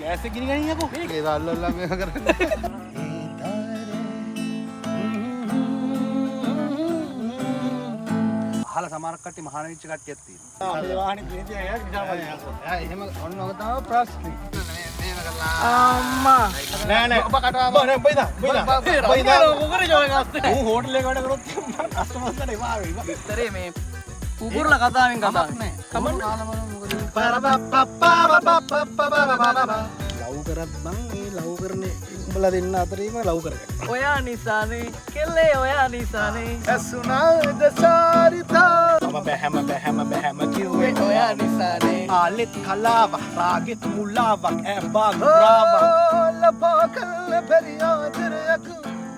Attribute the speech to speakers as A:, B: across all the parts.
A: Gas එක ගිනි ගනින් යකෝ.
B: ඒක අල්ලලා මේව කරන්නේ.
C: අහලා සමහර කට්ටිය මහාන වෙච්ච කට්ටියක් තියෙනවා.
A: අපේ වාහනේ ගිනි තියා ගියා විශාල පරිසරයක්.
B: එයා එහෙම ඔන්න ඔක තමයි ප්‍රශ්නේ. මේව කරලා
D: අම්මා
A: නෑ නෑ.
B: ඔබ කටවා
A: ඔබ නෑ, උඹ ඉදන්, උඹ ඉදන්. උඹ ඉදන්.
D: කුකරි ෂෝ එක අස්සේ
A: ඌ හෝටල් එක වැඩ කරොත් මට කස්ටමර්ස්ලට එපා වෙයි.
D: විතරේ මේ කුකුරලා කතාවෙන් කතා
B: නෑ.
D: කමන්න.
B: කාලා බලමු මොකද.
A: ලව් කරත් බං ඒ ලව් කරන උඹලා දෙන්න අතරීම ලව් කරගන්න.
D: ඔයා නිසානේ කෙල්ලේ ඔයා නිසානේ
B: ඇසුනාද සාරිතා
A: මම බැහැම බැහැම බැහැම කිව්වේ
D: ඔයා නිසානේ
A: ආලෙත් කලාවක් රාගෙත් මුලාවක් ඈ බාග්‍රාවක්
B: ලබා කල්ල බැරි ආදරයක්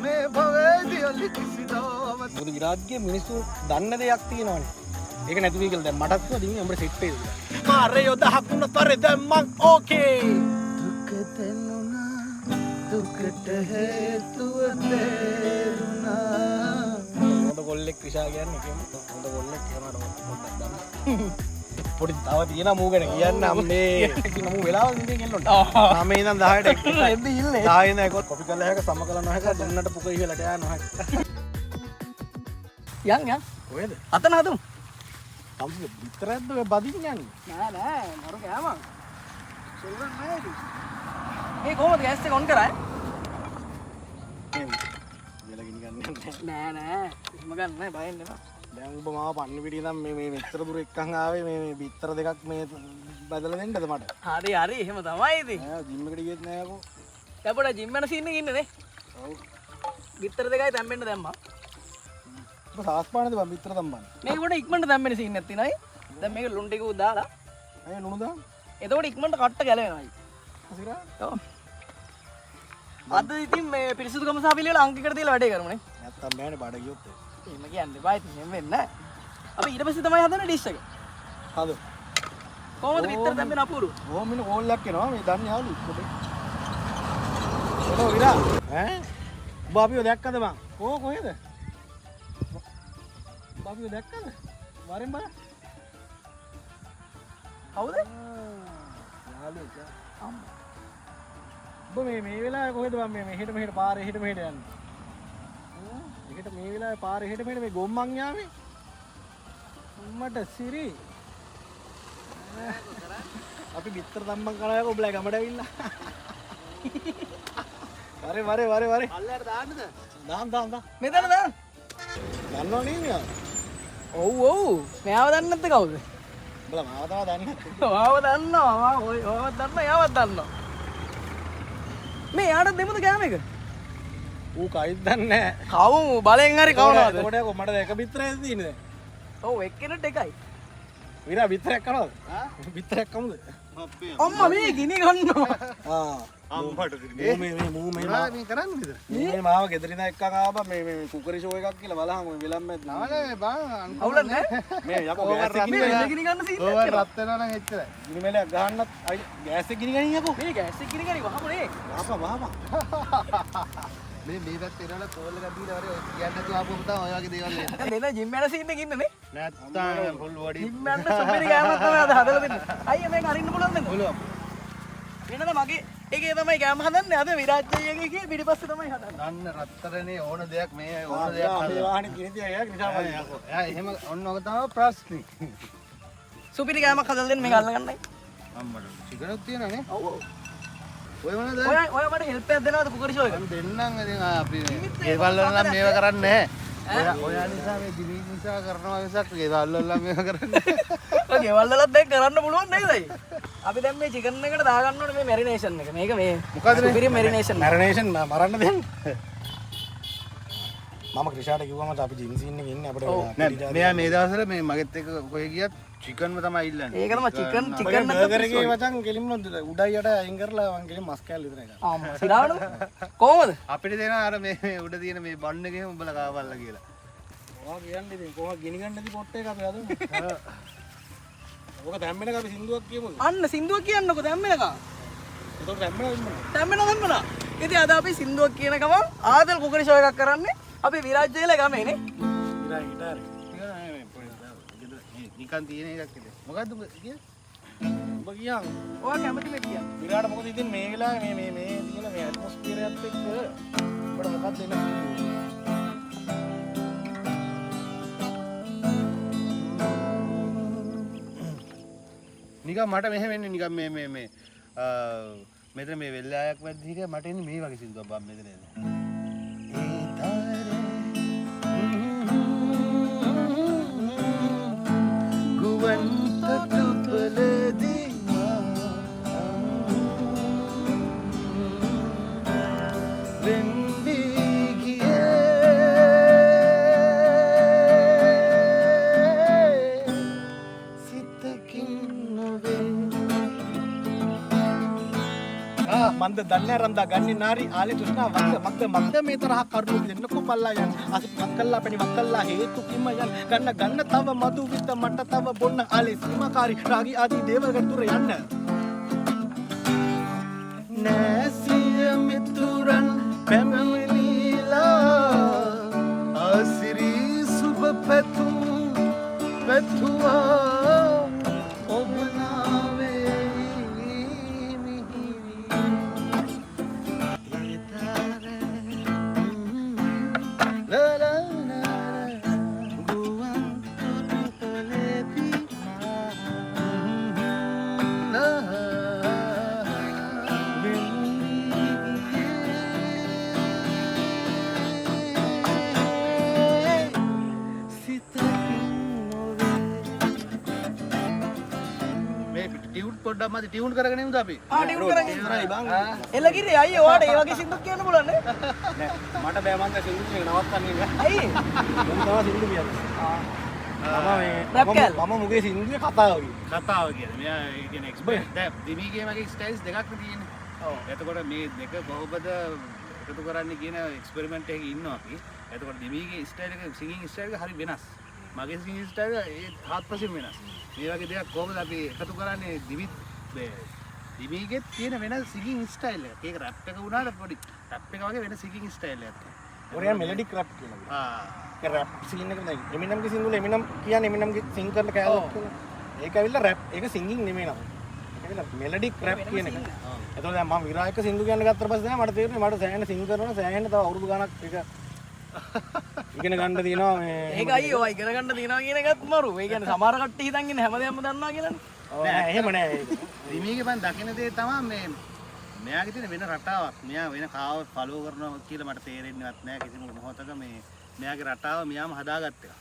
B: මේ භවයේදී අලි කිසිදාවත්.
A: මොකද විරාජ්ගේ මිනිස්සු දන්න දෙයක් තියෙනවනේ. ඒක නැති වෙයි කියලා දැන් මටත් කිව්වා දින්නේ උඹට සෙට් වෙයිද කියලා. මාරේ දහක් වුණ තරේ දැන් මං ඕකේ.
B: දුක දැනුණා දුකට හේතුව තේරුණා.
A: හොඳ කොල්ලෙක් ක්‍රිෂා කියන්නේ කියමු. හොඳ කොල්ලෙක් කියනවාට පොඩ්ඩක් දන්න. පොඩි තව තියෙනවා මූ ගැන කියන්න අම්මේ. ඉතින් මූ වෙලාවල් ඉඳන් එන්න ඕන. 9 ඉඳන් 10ට
D: එද්දි ඉල්ලේ.
A: 10 ඉඳන් 11 කොපි කළා හැක සම කළා නොහැක දුන්නට පුක ඉහළට යා නොහැක.
D: යන් යන්
A: කොහෙද?
D: අතන හදමු.
A: තම්සි විතරක්ද ඔය බදින්න යන්නේ?
D: නෑ නෑ මරු කෑමක්. සෙල්ලම් නෑ ඉතින්. මේ කොහොමද ගෑස් එක ඔන් කරා?
A: වෙල ගිනි ගන්න යන්නේ.
D: නෑ නෑ එහෙම ගන්න නෑ බය වෙන්න එපා.
A: දැන් ඔබ මාව පන්න පිටිය ඉඳන් මේ මේ මෙච්චර දුර එක්කන් ආවේ මේ මේ බිත්තර දෙකක් මේ බදලා දෙන්නද මට?
D: හරි හරි එහෙම තමයි ඉතින්.
A: නෑ ජිම් එකට ගියෙත් නෑ යකෝ.
D: දැන් පොඩ ජිම් යන සීන් එකේ ඉන්නේ නේ.
A: ඔව්.
D: බිත්තර දෙකයි තැම්බෙන්න දැම්මා.
A: ඔබ සාස් පානද බං බිත්තර තම්බන්නේ?
D: මේක පොඩ ඉක්මනට තැම්බෙන සීන් එකක් තියෙනයි. දැන් මේක ලුණු ටික දාලා
A: අය ලුණු දාන්න.
D: එතකොට ඉක්මනට කට්ට ගැලවෙනවා.
A: සිරා.
D: ඔව්. අද ඉතින් මේ පිරිසුදුකම සහ පිළිවෙල අංක එකට තියලා වැඩේ කරමු නේ.
A: නැත්තම් බෑනේ බඩ ගියොත් එහෙම.
D: එහෙම කියන්න එපා ඉතින් එහෙම වෙන්නේ නෑ. අපි ඊට පස්සේ තමයි හදන්නේ ඩිෂ් එක.
A: හද.
D: කොහොමද බිත්තර තැම්බෙන අපූර්ව?
A: ඕම මෙන්න කෝල් එකක් එනවා මේ දන්නේ යාළුවෙක් පොඩි. එනෝ විරා. ඈ? ඔබ අපිව දැක්කද බං? කෝ කොහෙද? ඔබ අපිව දැක්කද? වරෙන් බලන්න.
D: කවුද?
A: යාළුවෙක් යා. අම්මා. ඔබ මේ මේ වෙලාවේ කොහෙද බං මේ මෙහෙට මෙහෙට පාරේ එහෙට මෙහෙට යන්නේ? ඈ? එහෙට මේ වෙලාවේ පාරේ එහෙට මෙහෙට මේ ගොම්මන් යාමේ? අම්මට සිරි. අපි බිත්තර තම්බන් කරා යකෝ උඹලා ගමට ඇවිල්ලා. වරේ වරේ වරේ වරේ.
B: අල්ලයට දාන්නද?
A: දාන්න දාන්න දාන්න.
D: මෙතන දාන්න.
A: දන්නව නේද මෙයා?
D: ඔව් ඔව්. මෙයාව දන්නේ නැද්ද කවුද?
A: උඹලා මාව තමයි දන්නේ නැත්තේ.
D: ඔයාව දන්නවා. ඔයා ඔය ඔයාවත් දන්නවා එයාවත් දන්නවා. මේ යාට දෙමුද කෑම එක?
A: ඌ කයිත් දන්නේ නැහැ.
D: කවමු බලෙන් හරි කවනවද?
A: එතකොට යකෝ මට දැන් එක බිත්තරයි තියෙන්නේ දැන්.
D: ඔව් එක්කෙනෙක්ට එකයි.
A: විරා බිත්තරයක් කනවද? බිත්තරයක් කමුද?
D: අම්මා මේ ගිනි ගන්නවා.
A: ආ.
C: අම්මට
A: මූ මේ මේ මූ මේ
B: මොනවා මේ කරන්නේ මෙතන?
A: මූ මේ මාව ගෙදර ඉඳන් එක්කන් ආවා මේ මේ කුකරි ෂෝ එකක් කියලා බලහන් ඔය වෙලම් ඇද්ද.
B: නෑ නෑ බං
D: අවුලක් නෑ.
A: මේ යකෝ
B: ඕවර්
A: ගෑස් එක ගිනි
D: මේ
A: ගනින්.
D: වෙල ගිනි ගන්න සීන් එකක්
B: ඕවර්
D: එනවා.
B: රත් වෙනවා නම් එච්චරයි.
A: ගිනි මැලයක් ගහන්නත් අයි ගෑස් එක ගිනි ගනින් යකෝ.
D: මේ ගෑස් එක ගිනි ගනි වහමු නේ.
A: වහපන් වහපන්.
B: මේ මේ පැත්තේ එනවල කෝල් එකක් දීලා වරේ ඔය කියන්න නැතුව ආපුවම තමයි ඔය වගේ දේවල් එන්නේ.
D: දැන් දෙන්න ජිම් යන සීන් එකේ ඉන්නේ නේ.
B: නැත්තම් ෆුල් බොඩි.
D: ජිම් යන්න සුපිරි කෑමක් තමයි අද හදලා දෙන්නේ. අයියා මේක අරින්න පුළුවන් නේද?
B: පුළුවන්.
D: වෙනද මගේ එකේ තමයි කෑම හදන්නේ. අද විරාජ් අයියාගේ එකේ පිටිපස්සේ තමයි හදන්නේ.
B: දන්න රත්තරනේ ඕන දෙයක් මේ ඕන දෙයක්
A: අපේ
B: හදලා.
A: වාහනේ ගිනි තියා ගියා නිසා
B: නෑ යකෝ. එයා එහෙම ඔන්න ඔක තමයි ප්‍රශ්නේ.
D: සුපිරි කෑමක් හදලා දෙන්න මේක අල්ලගන්නයි.
B: අම්මට චිකන් උත් තියෙනවා නේ.
D: ඔව් ඔව්.
B: ඔය මොනවද?
D: ඔය ඔය මට හෙල්ප් එකක් දෙනවද කුකරි ෂෝ එක?
B: මං දෙන්නම් ඉතින් අපි
D: නිමිත්ත
B: ගෙවල් වල නම් මේව කරන්නේ නැහැ.
D: ඈ?
B: ඔයා නිසා මේ දිවි නිසා කරනවා මිසක් ගෙවල් වල නම් මේව කරන්නේ නැහැ.
D: ඔය ගෙවල් වලත් දැන් කරන්න පුළුවන් නේද අයියා? අපි දැන් මේ චිකන් එකට දාගන්න ඕනේ මේ මැරිනේෂන් එක. මේක මේ
B: මොකද්ද මේ?
D: සුපිරි මැරිනේෂන් එක.
A: මැරිනේෂන් මරන්න දෙන්න. මම ක්‍රිෂාට කිව්වම අපි ජිම් සීන් එකේ ඉන්නේ අපිට
B: නෑ මෙයා මේ දවස්වල මේ මගෙත් එක්ක කොහෙ ගියත් චිකන්ම තමයි ඉල්ලන්නේ.
D: ඒක තමයි චිකන් චිකන්
A: බර්ගර් එකේ මචං කෙලින්ම උඩයි යට අයින් කරලා මං කෙලින් මස් කෑල්ල විතරයි කන්නේ.
D: අම්මා සිරාවනු කොහොමද?
B: අපිට දෙනවා අර මේ මේ උඩ තියෙන මේ බන් එකේ උඹලා කාපල්ලා කියලා.
A: ඔයා කියන්නේ ඉතින් කොහොමද ගිනි ගන්න නැති පොට් එක අපි හදමු. ඕක තැම්බෙනක අපි සින්දුවක් කියමුද?
D: අන්න සින්දුවක් කියන්නකෝ දැම්මෙනකම්.
A: එතකොට තැම්බෙනවා ඉන්නවනේ.
D: දැම්මෙනා දැම්මෙනා. ඉතින් අද අපි සින්දුවක් කියන ගමන් ආදල් කුකරි ෂෝ එකක් කරන්නේ අපි විරාජ් ජයලා ගමේ නේ.
A: විරා ගිටාරේ.
B: නිකන් තියෙන එකක් ඉතින්. මොකද්ද උඹ කියන්නේ?
A: උඹ උඹ කියන්.
D: ඔයා කැමති මේ කියන්න.
A: විරාට මොකද ඉතින් මේ වෙලාවේ මේ මේ මේ තියෙන මේ ඇට්මොස්ෆියර් එකත් එක්ක උඹට මොකක්ද එන සින්දුව?
C: නිකන් මට මෙහෙම එන්නේ නිකන් මේ මේ මේ මෙතන මේ වෙල්ලායක් වැද්දි හිටියා මට එන්නේ මේ වගේ සින්දුවක් බං මෙතන එන්නේ. ඒ තාරේ ගුවන් තොටුපළදී වෙන්වී ගියේ සිතකින් නොවේ.
A: මන්ද දන්නේ රන්දා ගන්නේ නාරි ආලේ තෘෂ්ණා වක්ක මක්ක මක්ක මේ තරහ කරුණු දෙන්නකෝ පල්ලා යන් අස මක්කල්ලා පැණි වක්කල්ලා හේතු කිම යන් ගන්න ගන්න තව මధు විත මට තව බොන්න ආලේ සීමාකාරී රාගී ආදී දේවල් දුර යන්න නෑසිය මිතුරන් පැමිණිලා
B: ආසිරි සුබ පැතුම් පැතුවා ඔබ නාවේ මිහිරි ඒ තාරේ ලා ලා ලා ගුවන් තොටුපළේදී ලා වෙන්වී ගියේ සිතකින් නොවේ.
C: මේ ටියුන් පොඩ්ඩක් මදි ටියුන් කරගෙන ඉමුද අපි?
D: ආ ටියුන් කරගෙන
A: ඉවරයි බං.
D: එළකිරි අයියේ ඔයාට ඒ වගේ සින්දුවක් කියන්න පුළුවන් නේ?
A: නෑ මට බෑ මං දැන් සින්දු කියන එක නවත්තන්නේ නෑ.
D: ඇයි?
A: මම තමයි සින්දු කියන්නේ. මම මේ
D: රැප් කෑල්ල.
A: මම මුගේ සින්දුවේ කතාව කියන්නේ.
C: කතාව කියන්නේ මෙයා ඒ කියන්නේ එක්ස්පර්ට්. දැන් දිමීගේ වගේ ස්ටයිල්ස් දෙකක් නේ තියෙන්නේ.
D: ඔව්.
C: එතකොට මේ දෙක කොහොමද එකතු කරන්නේ කියන එක්ස්පෙරිමන්ට් එකක ඉන්නවා අපි. එතකොට දිමීගේ ස්ටයිල් එක සිංගින් ස්ටයිල් එක හරි වෙනස්. මගේ සිංගින් ස්ටයිල් එක ඒ හාත්පසින් වෙනස්. මේ වගේ දෙයක් කොහොමද අපි එකතු කරන්නේ දිවිත් මේ දිමීගෙත් තියෙන වෙන සිංගින් ස්ටයිල් එකක්. ඒක රැප් එක වුණාට පොඩි රැප් එක වගේ වෙන සිංගින් ස්ටයිල් එකක් තියෙනවා.
A: ඔරයා මෙලඩික් රැප් කියලා.
C: ආ
A: ඒක රැප් සීන් එක දැන් එමිනම්ගේ සින්දුවල එමිනම් කියන්නේ එමිනම්ගේ සිං කරන කෑල්ලක් කියලා. ඒක ඇවිල්ලා රැප්. ඒක සිංගින් නෙමෙයි නම. ඒක ඇවිල්ලා මෙලඩික් රැප් කියන එක. එතකොට දැන් මම විරා එක්ක සින්දු කියන්න ගත්තට පස්සේ තමයි මට තේරුනේ මට සෑහෙන සිං කරනවා සෑහෙන තව අවුරුදු ගාණක් ඒක ඉගෙන ගන්න තියෙනවා මේ.
D: ඒක අයියේ ඔයා ඉගෙන ගන්න තියෙනවා කියන එකත් මරු. ඒ කියන්නේ සමහර කට්ටිය හිතන් ඉන්නේ හැමදේම දන්නවා කියලානේ.
A: ඔව් නෑ එහෙම නෑ ඒක.
C: දිමීගේ මං දකින දේ තමයි මේ මෙයාගේ තියෙන වෙන රටාවක්. මෙයා වෙන කාව ෆලෝ කරනවා කියලා මට තේරෙන්නේවත් නෑ කිසිම මොහොතක. මේ මෙයාගේ රටාව මෙයාම හදාගත්ත එකක්.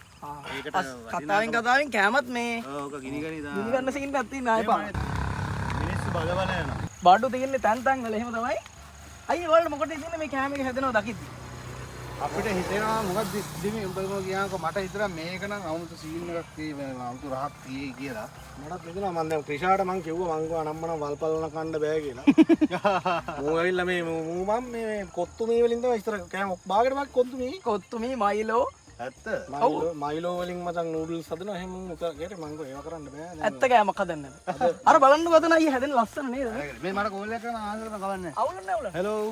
C: ඒකට
D: කතාවෙන් කතාවෙන් කෑමත් මේ
C: ඔව් ඔක ගිනි ගනි දා.
D: ගිනි ගන්න සීන් එකක් තියෙන ආයෙ පාර.
C: මිනිස්සු බල බල යනවා.
D: බඩු තියෙන්නේ තැන් තැන් වල එහෙම තමයි. අයියේ ඔයාලට මොකටද හිතෙන්නේ මේ කෑම එක හැදෙනව දකිද්දි?
C: අපිට හිතෙනවා මොකක්ද දිමි උඹ මොකද කියනකො මට හිතෙනවා මේක නම් අමුතු සීන් එකක් තියෙයි අමුතු රහක් තියෙයි කියලා.
A: මටත් හිතෙනවා මං දැන් ක්‍රිෂාට මං කිව්වා මං ගියා නම් මනම් වල්පල්න කන්න බෑ කියලා. මූ ඇවිල්ලා මේ මූ මං මේ කොත්තු මී වලින් තමයි ඉස්සර කෑම බාගෙට බාගෙ කොත්තු මී.
D: කොත්තු මී මයිලෝ.
C: ඇත්ත.
A: මයිලෝ වලින් මචං නූඩල්ස් හදනවා එහෙම මූ උතර මං ගියා ඒව කරන්න බෑ දැන්.
D: ඇත්ත කෑමක් හදන්න බෑ. අර බලන්නකෝ අතන අයියේ හැදෙන ලස්සන නේද?
C: මේ මට කෝල් එකක් කරන ආන්සර් මම කවන්නේ.
D: අවුල නෑ අවුල.
C: හෙලෝ.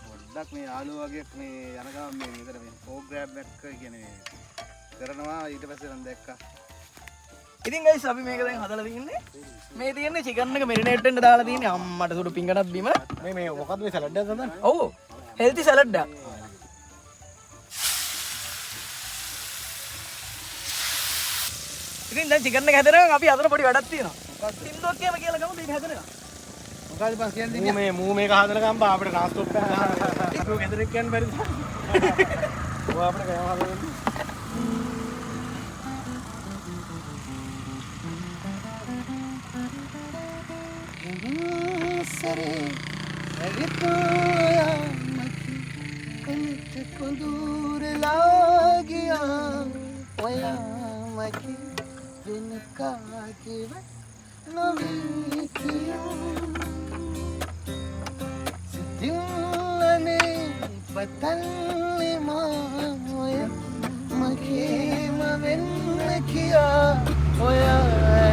C: පොඩ්ඩක් මේ යාළුවෝ වගේ මේ යන ගමන් මේ විතර මේ ප්‍රෝග්‍රෑම් එකක් කියන්නේ කරනවා ඊට පස්සේ මම දැක්කා.
D: ඉතින් ගයිස් අපි මේක දැන් හදලා තින්නේ. මේ තියෙන්නේ චිකන් එක මෙරිනේට් වෙන්න දාලා තින්නේ. අම්මට සුඩු පිංගනක් බිම.
A: මේ මේ මොකද්ද මේ සලාඩ් එක හදන්නේ?
D: ඔව්. හෙල්ති සලාඩ් එකක්. ඉතින් දැන් චිකන් එක හැදෙනකන් අපි අතන පොඩි වැඩක් තියෙනවා. සින්දුවක් කියම කියලා ගමු මේක හැදෙනකන්.
C: මොකද්ද බං කියන්නේ?
A: මූ මේ මූ මේක හදනකම් බා අපිට නාස්තොප් එකක් ගහන්න. ඒක ගෙදර එක්ක යන්න බැරිද? ඔය අපිට කෑම හදන්න.
B: සරේ රිතුයා මකි කනට කුඳුර ලාගියා ඔයා මකි වෙන කාගේවත් නොවී කියා සිතින්නනේ පතන්නේ මා ඔය මගේම වෙන්න කියා ඔයා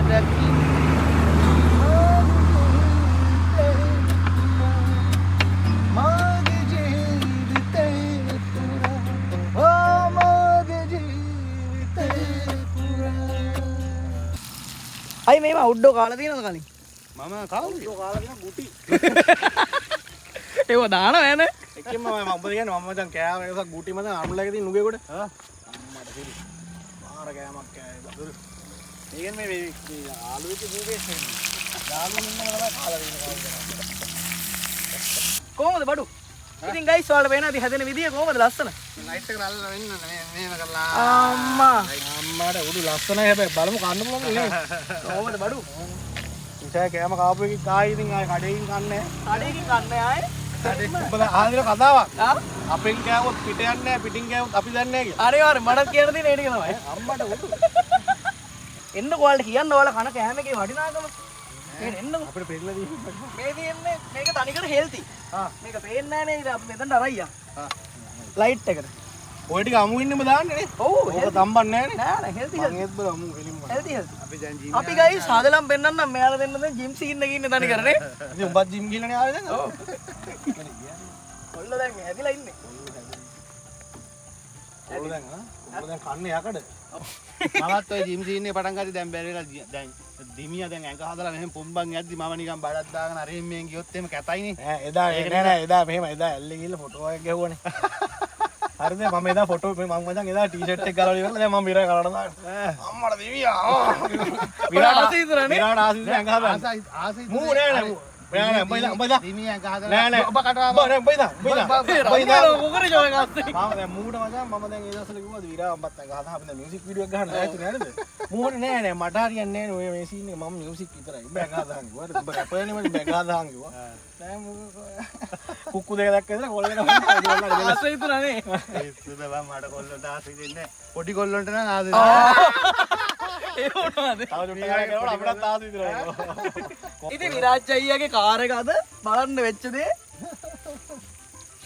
B: දකින්න මාගේ ජීවිතේ පුරා ඕ මාගේ ජීවිතේ
D: අයි මේව අවුට්ඩෝර් කාලා තියෙනවද කලින්?
C: මම කවුද?
A: අවුට්ඩෝර් කාලා තියෙන ගුටි.
D: ඒව දානව ඈ නේ.
A: එකෙන්ම මම උඹ කියන්නේ මම මචං කෑව එකක් ගුටි මචං අම්ලගේ තියෙන නුගේ කොට. අම්මට සිරි. මාර කෑමක් කෑවේ බදුරු. ඒ කියන්නේ මේ මේ ආලුවෙක මූ බේස් එක. යාළුවෝ ඉන්නම තමයි කාලා තියෙන කවුද.
D: කොහොමද බඩු? ඉතින් ගයිස් ඔයාලට පේනවා ඉතින් හැදෙන විදිය කොහොමද ලස්සන?
B: ලයිට් එක අල්ලලා වෙන්න මේ මෙහෙම කරලා.
D: අම්මා
A: අම්මාට උඩු ලස්සනයි හැබැයි බලමු කන්න පුළුවන් නේ.
D: කොහොමද බඩු?
A: ඉතින් කෑම කාපු එකේ ආයි ඉතින් ආයි කඩේකින් කන්නේ.
D: කඩේකින් කන්නේ ආයේ?
A: උඹ අහන කතාවක්.
D: ආ?
A: අපෙන් කෑවොත් පිට යන්නේ නැහැ, පිටින් කෑවොත් අපි දන්නේ නැහැ කියලා.
D: අනිවාර්යෙන් මටත් කියන්න තියෙන ඒ ටික තමයි.
A: අම්මට උඩු.
D: එන්නකෝ ඔයාලට කියන්න ඔයාලා කන කෑම එකේ වටිනාකම. මේ එන්නකෝ.
A: අපිට පෙන්නලා දීපන්.
D: මේ තියෙන්නේ මේක තනිකර හෙල්ති.
A: ආ.
D: මේක පේන්නේ නැහැ නේද? අපි මෙතනට අරයි යන්. ලයිට් එකට.
A: ඔය ටික අමු ඉන්නෙම දාන්නේ නේ.
D: ඔව්
A: ඕක
D: හෙල්ති.
A: තම්බන්නේ නැහැ නේ.
D: නෑ නෑ හෙල්ති
A: මං
D: හෙල්ති.
A: ඒත් බල අමු කෙලින්ම.
D: Healthy healthy.
C: අපි දැන් ජිම්
D: අපි ගයිස් හදලම් පෙන්නන්නම් මෙයාලා දෙන්න දැන් ජිම් සීන් එකේ ඉන්නේ තනිකර නේ.
A: ඉතින් උඹත් ජිම් ගිහලා නේ ආවේ දැන්.
D: ඔව්. කොල්ල දැන් හැදිලා ඉන්නේ.
A: කොල්ල දැන් ආ කොල්ල දැන් කන්නේ යකඩ.
C: මමත් ඔය ජිම් සීන් එක පටන් ගත්තේ දැන් බැරි වෙලා දැන් දිමියා දැන් ඇඟ හදලා මෙහෙම පොම්බන් යද්දි මම නිකන් බඩක් දාගෙන අර එහෙම මෙහෙම ගියොත් එහෙම කැතයිනේ.
A: නෑ එදා නෑ නෑ එදා මෙහෙම එදා ඇල්ලේ ගිහලා ෆොටෝ එකක් ගැහුවනේ. හරිද මම එදා ෆොටෝ මේ මං මචං එදා ටී-ෂර්ට් එක ගලවලා ඉවරලා දැන් මම විරා කරලා දාන්න. අම්මට දිමියා.
D: විරාට ආසයි විතරනේ.
A: විරාට ආසයි විතර ඇඟ හදන්න.
B: ආසයි ආසයි.
A: මූ නෑ නෑ මූ. නෑ නෑ උඹ ඉඳන් උඹ ඉඳන්.
B: දිමියා ඇඟ හදලා.
A: නෑ නෑ
B: ඔබ කටවා.
A: උඹ නෑ උඹ ඉඳන් උඹ ඉඳන්. උඹ ඉඳන්.
D: කොකර ජොය ගත්තේ.
A: මම දැන් මූට මචං මම දැන් ඒ දවස්වල කිව්වා විරා උඹත් ඇඟ හදන්න අපි දැන් මියුසික් වීඩියෝ එකක් ගහන්න ලෑස්ති නේද? මූට නෑ නෑ මට හරියන්නේ නෑ ඔය මේ සීන් එක මම මියුසික් විතරයි. උඹ ඇඟ හදන්න කිව්වා. උඹ රැපර් නේ මචං උඹ ඇඟ හදන්න කිව්වා. නෑ මූ කුක්කු දෙක දැක්ක ඉතල කොල්ල දෙක
D: ආසයි විතරනේ.
C: ඒසුද බං මට කොල්ලන්ට ආසයි දෙන්නේ නෑ. පොඩි කොල්ලන්ට නම් ආසයි.
D: ඒ මොනවද?
A: තව චුට්ටක් කරනකොට අපිටත් ආසයි විතරයි.
D: ඉතින් විරාජ් අයියාගේ කාර් එක අද බලන්න වෙච්ච දේ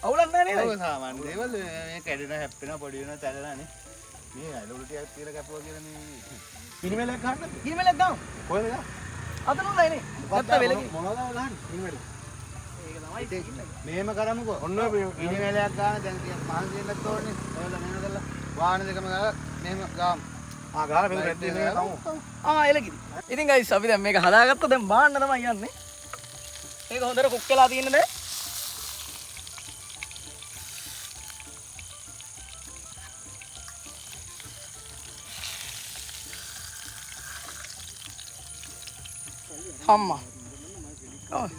D: අවුලක් නෑ නේද?
C: ඔව් සාමාන්‍ය දේවල් මේ කැඩෙන හැප්පෙන පොඩි වෙන තැලෙනා නේ. මේ ඇලුරු ටිකක් තියලා කැපුවා කියලා මේ
A: ඉනිමෙලක් ගහන්නද?
D: ගිනිමෙලක් ගමු.
A: කොහෙද ගහන්නේ?
D: අත නුලයි නේ. නැත්නම් වෙලකින්.
A: මොනවද ගහන්නේ? ඉනිමෙල.
D: ඒක තමයි සීන් එක.
C: මෙහෙම කරමුකෝ.
A: ඔන්න ඔය
B: ගිනි වැලයක් ගන්න දැන් මහන්සි වෙන්නත් ඕනේ. ඔයාලා මෙහෙම කරලා වාහන දෙකම ගාලා මෙහෙම ගාමු.
A: ආ ගහලා මෙහෙම රෙද්ද එක කමු.
D: ආ එලකිරි. ඉතින් ගයිස් අපි දැන් මේක හදාගත්තා දැන් බාන්න තමයි යන්නේ. මේක හොඳට කුක් වෙලා තියෙන්නේ දැන්. අම්මා. ඔව්.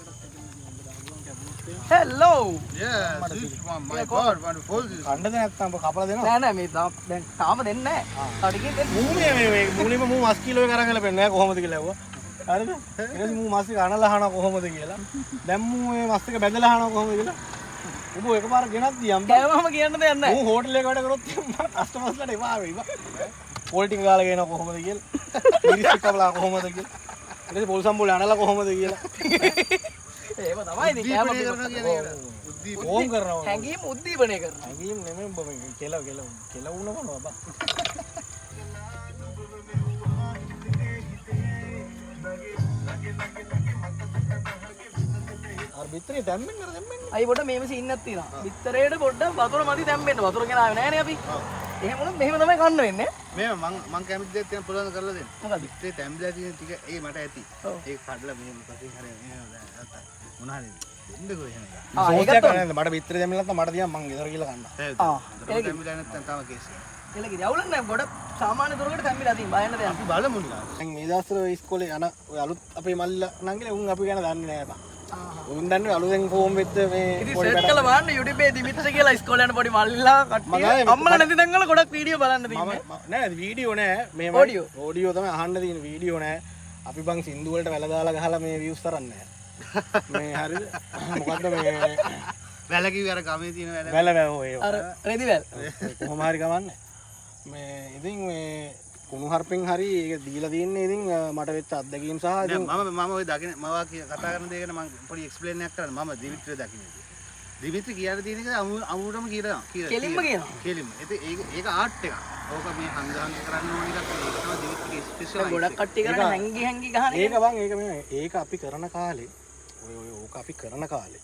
D: Hello.
B: Yes, this one, my God, wonderful. This.
A: කණ්ඩද නැත්තම් ඔබ කපලා දෙනවා.
D: නෑ නෑ මේ දැන් තාම දෙන්නේ නෑ. තව ටිකකින් දෙන්න.
A: මූ මේ මේ මේ මූලින්ම මූ මස් කිලෝ එක අරන් ගලා පෙන්නෑ කොහොමද කියලා ඇහුවා. හරිද? ඊට පස්සේ මූ මස් එක අනලා අහනවා කොහොමද කියලා. දැන් මූ මේ මස් එක බැදලා අහනවා කොහොමද කියලා. උඹ එකපාර ගෙනත් දියම් බං.
D: කෑවම කියන්න දෙයක් නෑ.
A: මූ හෝටල් එක වැඩ කරොත් කස්ටමර්ස්ලාට එපා වෙයි බං. පොල් ටික ගාලා ගේනවා කොහොමද කියලා. මිරිස් ටික කපලා කොහොමද කියලා. ඊට පස්සේ පොල් සම්බෝල අනලා කොහොමද කියලා.
D: ඒව තමයි ඉතින් කෑම
B: උද්දීපනය කරනවා කියන්නේ ඒක. උද්දීපනය.
A: ඕම් කරනවා.
D: හැංගීම උද්දීපනය කරනවා.
A: හැංගීම් නෙමෙයි උඹ මේ කෙල කෙල කෙල වුණ මොනවා බං. අර බිත්තරේ දැම්මෙන් අර දැම්මෙන්.
D: අයි පොඩ මේම සීන් එකක් තියෙනවා. බිත්තරේට පොඩ්ඩක් වතුර මදි තැම්බෙන්න. වතුර ගෙනාවේ නෑනේ අපි. එහෙම වුණොත් මෙහෙම තමයි කන්න වෙන්නේ.
B: මේව මං කැමති දෙයක් තියෙන පුළුවන් කරලා දෙන්න.
D: මොකද්ද?
B: බිත්තරේ තැම්බිලා තියෙන ටික ඒ මට ඇති.
D: ඔව්.
B: ඒක කඩලා මෙහෙම පස්සේ හරි මෙහෙම මොන හරි දෙන්නකෝ එහෙම එකක්.
D: ආ
A: සෝස්
D: ඒකත්
A: එකක්
D: ඕනේ.
A: නේද? මට බිත්තරේ දැම්මේ නැත්නම් මට තියන් මං ගෙදර ගිහලා කන්න.
D: ආ
B: ඒක තැම්බිලා නැත්නම් තව කේස් එකක්.
D: එලකිරි. අවුලක් නෑ. ගොඩ සාමාන්‍ය දුරකට තැම්බිලා තියෙන. බය වෙන්න දෙයක්
B: අපි බලමු නිකන්.
A: දැන් මේ දවස්වල ඔය ඉස්කෝලේ යන ඔය අලුත් අපේ මල්ලිලා නංගිලා උන් අපි ගැන දන්නේ නෑ බං. උන් දන්නේ අලුතෙන් ෆෝම් වෙච්ච මේ
D: ඉතින්
A: පොඩි
D: සර්ච්
A: වැඩක්.
D: කරලා බලන්න YouTube එකේ දිමිත්‍ර කියලා ඉස්කෝලේ යන පොඩි මල්ලිලා කට්ටිය
A: මම
D: අම්මලා නැති තැන් වල ගොඩක් වීඩියෝ බලන්න
A: මම
D: තියෙන්නේ.
A: නෑ වීඩියෝ නෑ මේ
D: ඔඩියෝ.
A: ඔඩියෝ තමයි අහන්න තියෙන වීඩියෝ නෑ. අපි බං සින්දු වලට වැල දාලා ගහලා මේ වීව්ස් තරන්නේ නෑ. මේ හරිද? මොකද්ද මේ
B: වැල කිව්වේ අර ගමේ තියෙන වැල.
A: වැල වැල ඔය
D: අර රෙදි වැල්.
A: කොහොම හරි කමන්නේ. මේ ඉතින් මේ කුණු හarpෙන් හරි ඒක දීලා තියෙන්නේ ඉතින් මට වෙච්ච අත්දැකීම් සහ
B: නෑ
A: ඉතින්
B: මම මම ඔය දකින මම කතා කරන දේ ගැන මම පොඩි එක්ස්ප්ලේන් එකක් කරන්න. මම දිමිත්‍ර දකින දේ. දිමිත්‍ර කියන්න තියෙන එක අමුටම කියනවා.
D: කෙලින්ම කියනවා.
B: කෙලින්ම. ඉතින් ඒක ඒක ආර්ට් එකක්. ඕක මේ හංග හංග කරන්න ඕන එකක් නෙවෙයි. ඒක තමයි දිමිත්‍රගේ ස්පෙෂල්
D: දැන් ගොඩක් කට්ටිය කරන්නේ හැංගි හැංගි ගහන එක.
A: ඒක බං ඒක මේ ඒක අපි කරන කාලේ ඔය ඔය ඕක අපි කරන කාලේ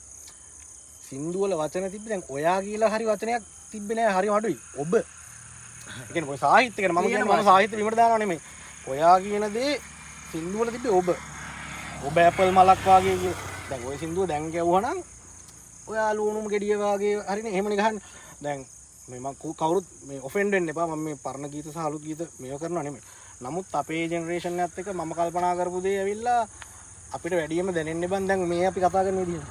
A: සින්දු වල වචන තිබ්බේ දැන් ඔයා කියලා හරි වචනයක් තිබ්බේ නෑ හරි අඩුයි. ඔබ. ඒ කියන්නේ ඔය සාහිත්‍ය ගැන මම කියන්නේ මම සාහිත්‍ය බිමට දානව නෙමෙයි. ඔයා කියන දේ සින්දු වල තිබ්බේ ඔබ ඔබ ඇපල් මලක් වාගේ කියලා. දැන් ඔය සින්දුව දැන් ගැව්වා නම් ඔයා ලුණුම ගෙඩිය වාගේ හරිනේ එහෙමනේ ගහන්නේ. දැන් මේ මං කවුරුත් මේ ඔෆෙන්ඩ් වෙන්න එපා. මම මේ පරණ ගීත සහ අලුත් ගීත මේව කරනවා නෙමෙයි. නමුත් අපේ ජෙනරේෂන් එකත් එක්ක මම කල්පනා කරපු දේ ඇවිල්ලා අපිට වැඩියෙන්ම දැනෙන්නේ බං දැන් මේ අපි කතා කරන විදිහ.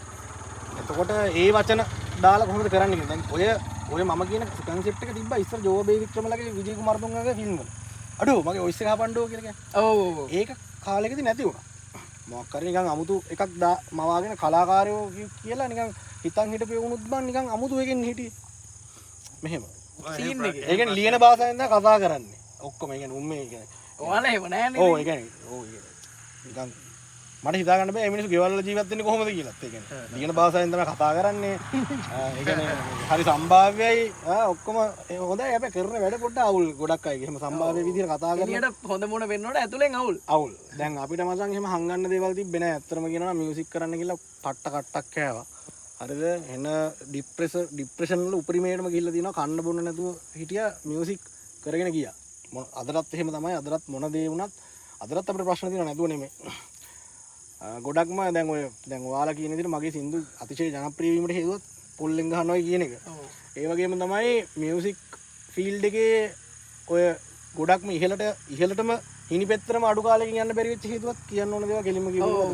A: එතකොට ඒ වචන දාලා කොහොමද කරන්නේ කියලා. දැන් ඔය ඔය මම කියන කන්සෙප්ට් එක තිබ්බා ඉස්සර ජෝබේ වික්‍රමලගේ විජය කුමාරතුංගගේ ෆිල්ම් වල. අඩෝ මගේ වොයිස් එක අහපන්ඩෝ කියලා කියන්නේ.
D: ඔව්
A: ඒක කාලෙකදී නැති වුණා. මොකක් හරි නිකන් අමුතු එකක් මවාගෙන කලාකාරයෝ කියලා නිකන් හිතන් හිටපු වුණුත් බං නිකන් අමුතු එකෙන් හිටියේ. මෙහෙම.
D: සීන් එකේ.
A: ඒ කියන්නේ ලියන භාෂාවෙන් තමයි කතා කරන්නේ. ඔක්කොම ඒ කියන්නේ උන් මේ කියන්නේ.
D: ඔයාලා එහෙම නෑනේ.
A: ඔව් ඒ කියන්නේ ඔව් ඒ කියන්නේ නිකන් මට හිතා ගන්න බෑ මේ මිනිස්සු ගෙවල් වල ජීවත් වෙන්නේ කොහොමද කියලාත්. ඒ කියන්නේ ලියන භාෂාවෙන් තමයි කතා කරන්නේ. ඒ කියන්නේ හරි සම්භාව්‍යයි. ඔක්කොම ඒ හොඳයි. හැබැයි කරන වැඩ පොඩ්ඩක් අවුල් ගොඩක් අය. එහෙම සම්භාව්‍ය විදිහට කතා කරන
D: එළියට හොඳ මුණ වෙන්නකොට ඇතුලෙන් අවුල්.
A: අවුල්. දැන් අපිට මචං එහෙම හංගන්න දේවල් තිබ්බේ නෑ. ඇත්තටම කියනවා නම් මියුසික් කරන්න කියලා පට්ට කට්ටක් කෑවා. හරිද? එන ඩිප්‍රෙෂන් වල උපරිමයටම ගිහිල්ලා තියෙනවා. කන්න බොන්න නැතුව හිටියා මියුසික් කරගෙන ගියා. අදටත් එහෙම තමයි. අදටත් මොන දේ වුණත් අදටත් අපිට ප්‍රශ්න තියෙනවා නැතුව නෙමෙයි. ගොඩක්ම දැන් ඔය දැන් ඔයාලා කියන විදිහට මගේ සින්දු අතිශය ජනප්‍රිය වීමට හේතුවත් පොල්ලෙන් ගහනවා කියන එක. ඒ වගේම තමයි මියුසික් ෆීල්ඩ් එකේ ඔය ගොඩක්ම ඉහළටම හිනි පෙත්තරම අඩු කාලෙකින් යන්න බැරි වෙච්ච හේතුවත් කියන්න ඕන දේවල් කෙලින්ම කිව්වා.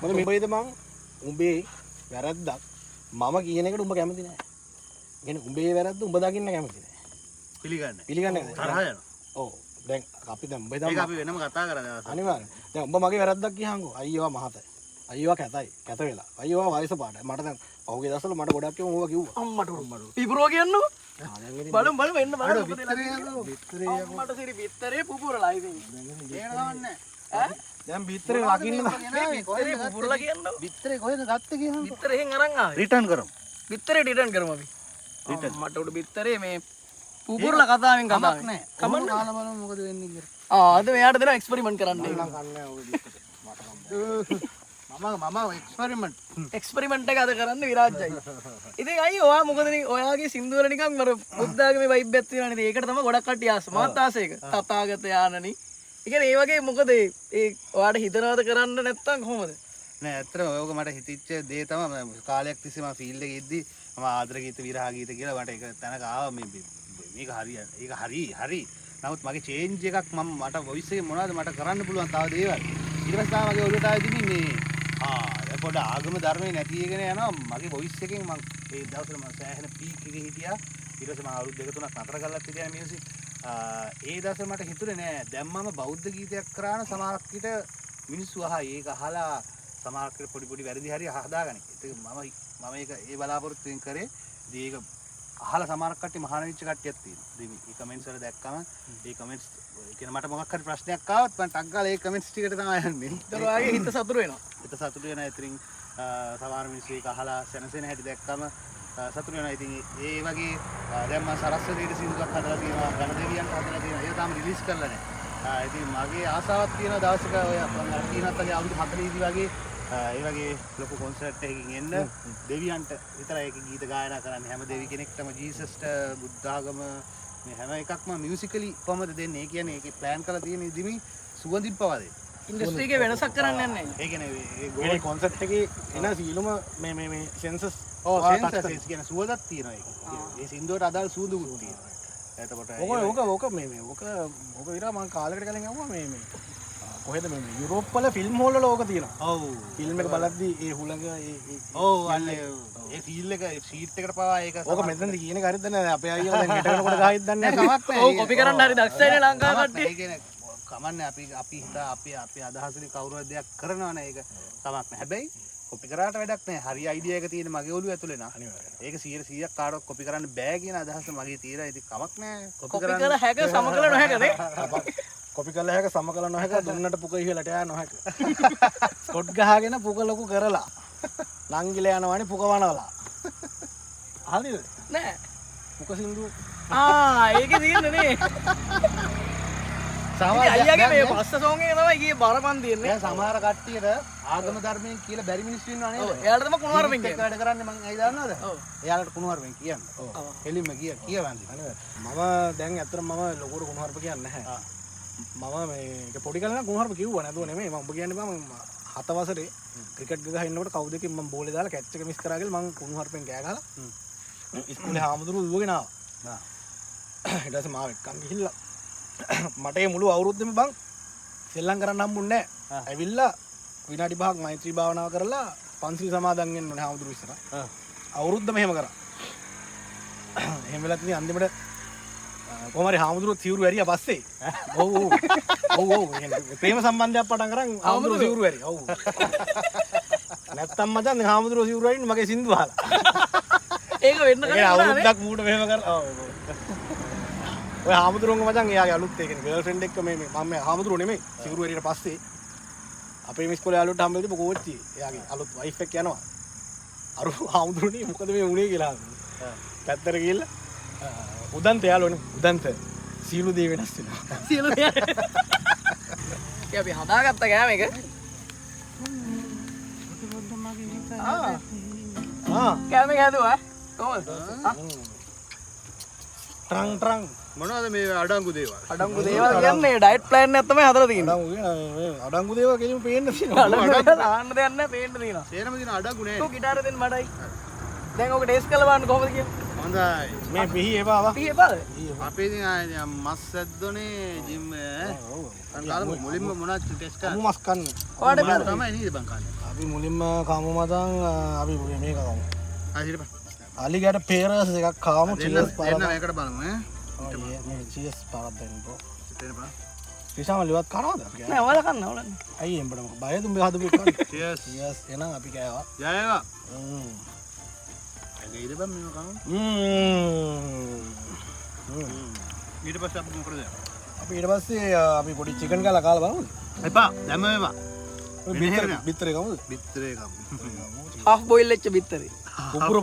A: මොකද මේ බයිද මං උඹේ වැරද්දක් මම කියන එකට උඹ කැමති නෑ. ඒ කියන්නේ උඹේ වැරද්ද උඹ දකින්න කැමති නෑ.
B: පිළිගන්නේ.
A: පිළිගන්නේ නෑ.
B: තරහ යනවා.
A: ඔව්. දැන් අපි දැන් උඹ
B: ඒක
A: තමයි
B: අපි වෙනම කතා කරා දවසක්.
A: අනිවාර්යෙන්. දැන් උඹ මගේ වැරද්දක් කියහන්කෝ. අයියෝ මහතයි. අයියෝ කැතයි. කැත වෙලා. අයියෝ වයස පාටයි. මට දැන් පහුගිය දවස්වල මට ගොඩක් ඒවා ඌවා කිව්වා.
D: අම්මට උඩ. පිපුරුවා කියන්නකෝ.
A: ආ දැන් ඉතින්
D: බලමු බලමු එන්න බලමු මොකද වෙලා
B: බිත්තරේ
A: බිත්තරේ
D: තියෙන්නේ. අම්මට සිරි බිත්තරේ පුපුරලා ඉතින්.
B: ඒකට කමන්නේ.
D: ඈ?
A: දැන් බිත්තරේ රකින්න
D: මේ බිත්තරේ පුපුරලා කියන්නකෝ.
B: බිත්තරේ කොහෙද ගත්තේ කියහන්කෝ.
D: බිත්තරේ එහෙන් අරන් ආවේ.
B: රිටර්න් කරමු.
D: බිත්තරේ රිටර්න් කරමු අපි. අම්මට උඩ බිත්තරේ මේ පුපුරලා කතාවෙන්
B: කමක්
D: කතාවෙන්.
B: නෑ.
D: කමක්
B: කාලා බලමු මොකද වෙන්නේ කියලා.
D: ආ අද මෙයාට දෙනවා එක්ස්පෙරිමන්ට් කරන්න.
A: නම් කන්නේ ඔය බිත්තරේ. මට නම්
B: මම මම එක්ස්පෙරිමන්ට්
D: එක්ස්පෙරිමන්ට් එක අද කරන්න විරාජ්ජයි. ඉතින් අයියෝ ඔයා මොකද නේ ඔයාගේ සින්දු වල නිකන් අර බුද්ධාගමේ වයිබ් එකක් තියෙනවා නේද? ඒකට තමයි ගොඩක් කට්ටිය ආස. මාත් ආස ඒක. තථාගත යානනි. ඒ කියන්නේ ඒ වගේ මොකද ඒ ඔයාට හිතනවද කරන්න නැත්තම් කොහොමද?
B: නෑ ඇත්තටම ඔයක මට හිතිච්ච දේ තමයි මම කාලයක් තිස්සේ මම ෆීල්ඩ් එකේ ඉද්දි මම ආදර ගීත විරහ ගීත කියලා මට ඒක තැනක ආවා මේ මේක හරිය ඒක හරි හරි. නමුත් මගේ චේන්ජ් එකක් මම මට වොයිස් එකේ මොනවද මට කරන්න පුළුවන් තව දේවල්. ඊට පස්සේ තමයි මගේ ඔළුවට ආවේ ඉතින් මේ දැන් පොඩ ආගම ධර්මේ නැති එකනේ යනවා මගේ වොයිස් එකෙන් මං ඒ දවස්වල මං සෑහෙන පීක් එකේ හිටියා. ඊට පස්සේ මං අවුරුදු දෙක තුනක් නතර කරලත් හිටියා මියුසික්. ඒ දවස්වල මට හිතුනේ නෑ දැන් මම බෞද්ධ ගීතයක් කරා නම් සමහරක් විට මිනිස්සු අහයි ඒක අහලා සමහරක් විට පොඩි පොඩි වැරදි හරි හදාගන්නේ. ඒක මම ඒක ඒ බලාපොරොත්තුෙන් කරේ. ඉතින් ඒක අහලා සමහරක් කට්ටිය මහාන වෙච්ච කට්ටියක් තියෙනවා. ඉතින් මේ කමෙන්ට්ස් වල දැක්කම ඒ කමෙන්ට්ස් ඒ කියන්නේ මට මොකක් හරි ප්‍රශ්නයක් ආවොත් මම ටක් ගාලා ඒ කමෙන්ට්ස් ටිකට තමයි යන්නේ.
D: ඒතර ඔයාගේ හිත සතුටු වෙනවා.
B: හිත සතුටු වෙනවා. ඉතින් සමහර මිනිස්සු ඒක අහලා සැනසෙන හැටි දැක්කම සතුටු වෙනවා. ඉතින් ඒ වගේ දැන් මම සරස්වතීට සින්දුවක් හදලා තියෙනවා, ගණදෙවියන්ට හදලා තියෙනවා. ඒක තාම රිලීස් කරලා නැහැ. ඉතින් මගේ ආසාවක් තියෙනවා දවසක ඔය මම අර කියනත් වගේ අවුරුදු 40 දී වගේ ඒ වගේ ලොකු කොන්සර්ට් එකකින් එන්න දෙවියන්ට විතරයි ඒක ගීත ගායනා කරන්නේ. හැම දෙවි කෙනෙක්ටම ජීසස්ට බුද්ධාගම මේ හැම එකක්ම මියුසිකලි කොහමද දෙන්නේ? ඒ කියන්නේ ඒකේ ප්ලෑන් කරලා තියෙන ඉදිමි සුවඳින් පවා දෙන්න.
D: ඉන්ඩස්ට්‍රි එකේ වෙනසක් කරන්න යන්නේ නැහැ.
B: ඒ කියන්නේ ඒ
A: ඒ කොන්සර්ට් එකේ එන සීලුම මේ මේ මේ සෙන්සස්
B: ඔව් සෙන්සස් ඒ කියන්නේ සුවඳක් තියෙනවා ඒක. ඒ සින්දුවට අදාළ සුවඳකුත් තියෙනවා. එතකොට
A: ඕක ඕක ඕක මේ මේ ඕක ඕක විතර මං කාලෙකට කලින් ඇහුවා මේ මේ කොහෙද මේ මේ යුරෝප් වල ෆිල්ම් හෝල් වල ඕක තියෙනවා.
B: ඔව්
A: ෆිල්ම් එක බලද්දි ඒ හුළඟ ඒ ඒ
B: ඔව් අන්න ඒ ෆීල් එක සීට් එකට පවා ඒක
A: ඕක මෙතනදි කියන එක හරියද නැහැ අපේ අයියලා දැන් හෙට වෙනකොට ගාහිත් දන්නේ නැහැ.
B: කමක් නැහැ.
D: ඔව් කොපි කරන්න හරි දක්ෂයිනේ ලංකාව කට්ටිය.
B: ඒ කියන්නේ කමන්නේ අපි අපි හිතා අපි අපේ අදහස් වලින් කවුරු හරි දෙයක් කරනවනේ ඒක කමක් නැහැ. හැබැයි කොපි කරාට වැඩක් නැහැ. හරි අයිඩියා එක තියෙන මගේ ඔළුව ඇතුලේ නා.
A: අනිවාර්යයෙන්.
B: ඒක 100%ක් කාටවත් කොපි කරන්න බෑ කියන අදහස මගේ තියෙනවා. ඉතින් කමක් නැහැ.
D: කොපි කර හැක සම කළ නොහැක නේ.
A: කොපි කළ හැක සම කළ නොහැක දුන්නට පුක ඉහළට යා නොහැක. ස්කොට් ගහගෙන පුක ලොකු කරලා නංගිල යනවනේ පුක වනවලා. හරිද?
D: නෑ.
A: පුක සින්දුව.
D: ආ ඒකේ තියෙන්නේ නේ. ඉතින් අයියාගේ මේ පස්ස සෝං එක තමයි ගියේ බරපන් තියෙන්නේ.
B: දැන් සමහර කට්ටියට ආගම ධර්මයෙන් කියලා බැරි මිනිස්සු ඉන්නව නේද?
D: ඔව් එයාලට තමයි කුණුහරුපෙන්
B: එක්ක
D: කියන්නේ.
B: වැඩ කරන්නේ මං ඇයි දන්නවද?
D: ඔව්.
B: එයාලට කුණුහරුපෙන් කියන්න.
A: ඔව්.
B: හෙලින්ම කියවන්න.
A: අනිවාර්යයෙන්. මම දැන් ඇත්තටම මම ලොකුවට කුණුහරුප කියන්නේ නැහැ. මම මේක පොඩි කාලේ නම් කොහොම හරි කිව්වා නේද නෙමෙයි මම ඔබ කියන්නේ බා මම 7 වසරේ ක්‍රිකට් ගහ ඉන්නකොට කවුද එකෙන් මම බෝලේ දාලා කැච් එක මිස් කරා කියලා මං කුණු හarpෙන් කෑ ගහලා ඉස්කෝලේ හාමුදුරුවෝ දුවගෙන ආවා. ඊට පස්සේ මාව එක්කන් ගිහිල්ලා මට ඒ මුළු අවුරුද්දෙම බං සෙල්ලම් කරන්න හම්බුන්නේ නෑ. ඇවිල්ලා විනාඩි 5ක් මෛත්‍රී භාවනාව කරලා පන්සිල් සමාදන් වෙන්න ඕනේ හාමුදුරුවෝ ඉස්සරහ. අවුරුද්දම එහෙම කරා. එහෙම වෙලා ඉතින් අන්තිමට කොහොම හරි හාමුදුරුවෝ සිවුරු ඇරියා පස්සේ. ඔව් ඔව්. ඔව් ඔව්. ප්‍රේම සම්බන්ධයක් පටන් අරන් හාමුදුරුවෝ සිවුරු ඇරියා. ඔව්. නැත්තම් මචං දැන් හාමුදුරුවෝ සිවුරු අරින්න මගේ සින්දු අහලා.
D: ඒක වෙන්න කලින්
A: අවුරුද්දක් මූට මෙහෙම කරලා. ඔව් ඔව්. ඔය හාමුදුරුවන්ගේ මචං එයාගේ අලුත් ඒ කියන්නේ ගර්ල්ෆ්‍රෙන්ඩ් එක්ක මේ මේ මම මේ හාමුදුරුවෝ නෙමෙයි සිවුරු ඇරියට පස්සේ අපේ මේ ඉස්කෝලේ යාළුවන්ට හම්බෙලා තිබ්බ කෝච්චියේ එයාගේ අලුත් වයිෆ් එක්ක යනවා. අර හාමුදුරුවනේ මොකද මේ වුනේ කියලා අහනවා. පැත්තට ගිහිල්ලා උදන්ත යාළුවනේ උදන්ත සියලු දේ වෙනස් වෙනවා.
D: සියලු දේ ඒ අපි හදාගත්ත කෑම එක. කෑම එක හැදුවා කොහොමද?
A: ට්‍රං ට්‍රං
C: මොනවද මේ අඩංගු දේවල්?
D: අඩංගු දේවල් කියන්නේ ඩයට් ප්ලෑන් එකක් තමයි හදලා තියෙන්නේ.
A: අඩංගු කියන්නේ අඩංගු දේවල් කෙලින්ම පේන්න තියෙනවා.
D: අඩංගු දේවල් ආන්න දෙයක් නැහැ පේන්න තියෙනවා.
C: සේරම තියෙන අඩංගු නෑ.
D: තෝ ගිටාර දෙන්න මටයි. දැන් ඔක ටේස්ට් කරලා බලන්න කොහොමද කියන්නේ.
C: හොඳයි.
A: මේ පිහි එපා වා.
D: පිහි එපාද?
C: අපේ ඉතින් ආයේ මස් ඇද්දෝනේ ජිම් ඈ.
A: ඔව්.
C: අර මුලින්ම මොනවද ටෙස්ට් කරන්නේ?
A: කමු මස් කන්නේ.
D: ඔයාලට එපාද?
C: තමයි නේද බං කන්නේ.
A: අපි මුලින්ම කමු මචං අපි මේක කමු.
C: ආ ඊට පස්සේ
A: අලිගඩ පේරස් එකක් කාමු චීස් පාරක්.
C: දෙන්න මේකට බලමු ඈ.
A: මේ චීස් පාරක් දෙන්න බ්‍රෝ.
C: දෙන්න බා.
A: ත්‍රිෂාම ලිවත් කනවද අපි?
D: නෑ ඔයාලා කන්න ඔයාලා.
A: ඇයි එම්බට මොක බයද උඹ හදපු එක කන්න?
C: චීස්.
A: චීස් එහෙනම් අපි කෑවා.
C: ජය වේවා. ඇඟ ඉර බං මේව කමු. ඊට පස්සේ අපි මොකටද යන්නේ?
A: අපි ඊට පස්සේ අපි පොඩි චිකන් කාලා කාලා බලමුද?
C: එපා දැම්ම එපා.
A: බිත්තරේ කමුද?
C: බිත්තරේ කමු.
D: හාෆ් බොයිල් වෙච්ච බිත්තරේ.
A: කුපුර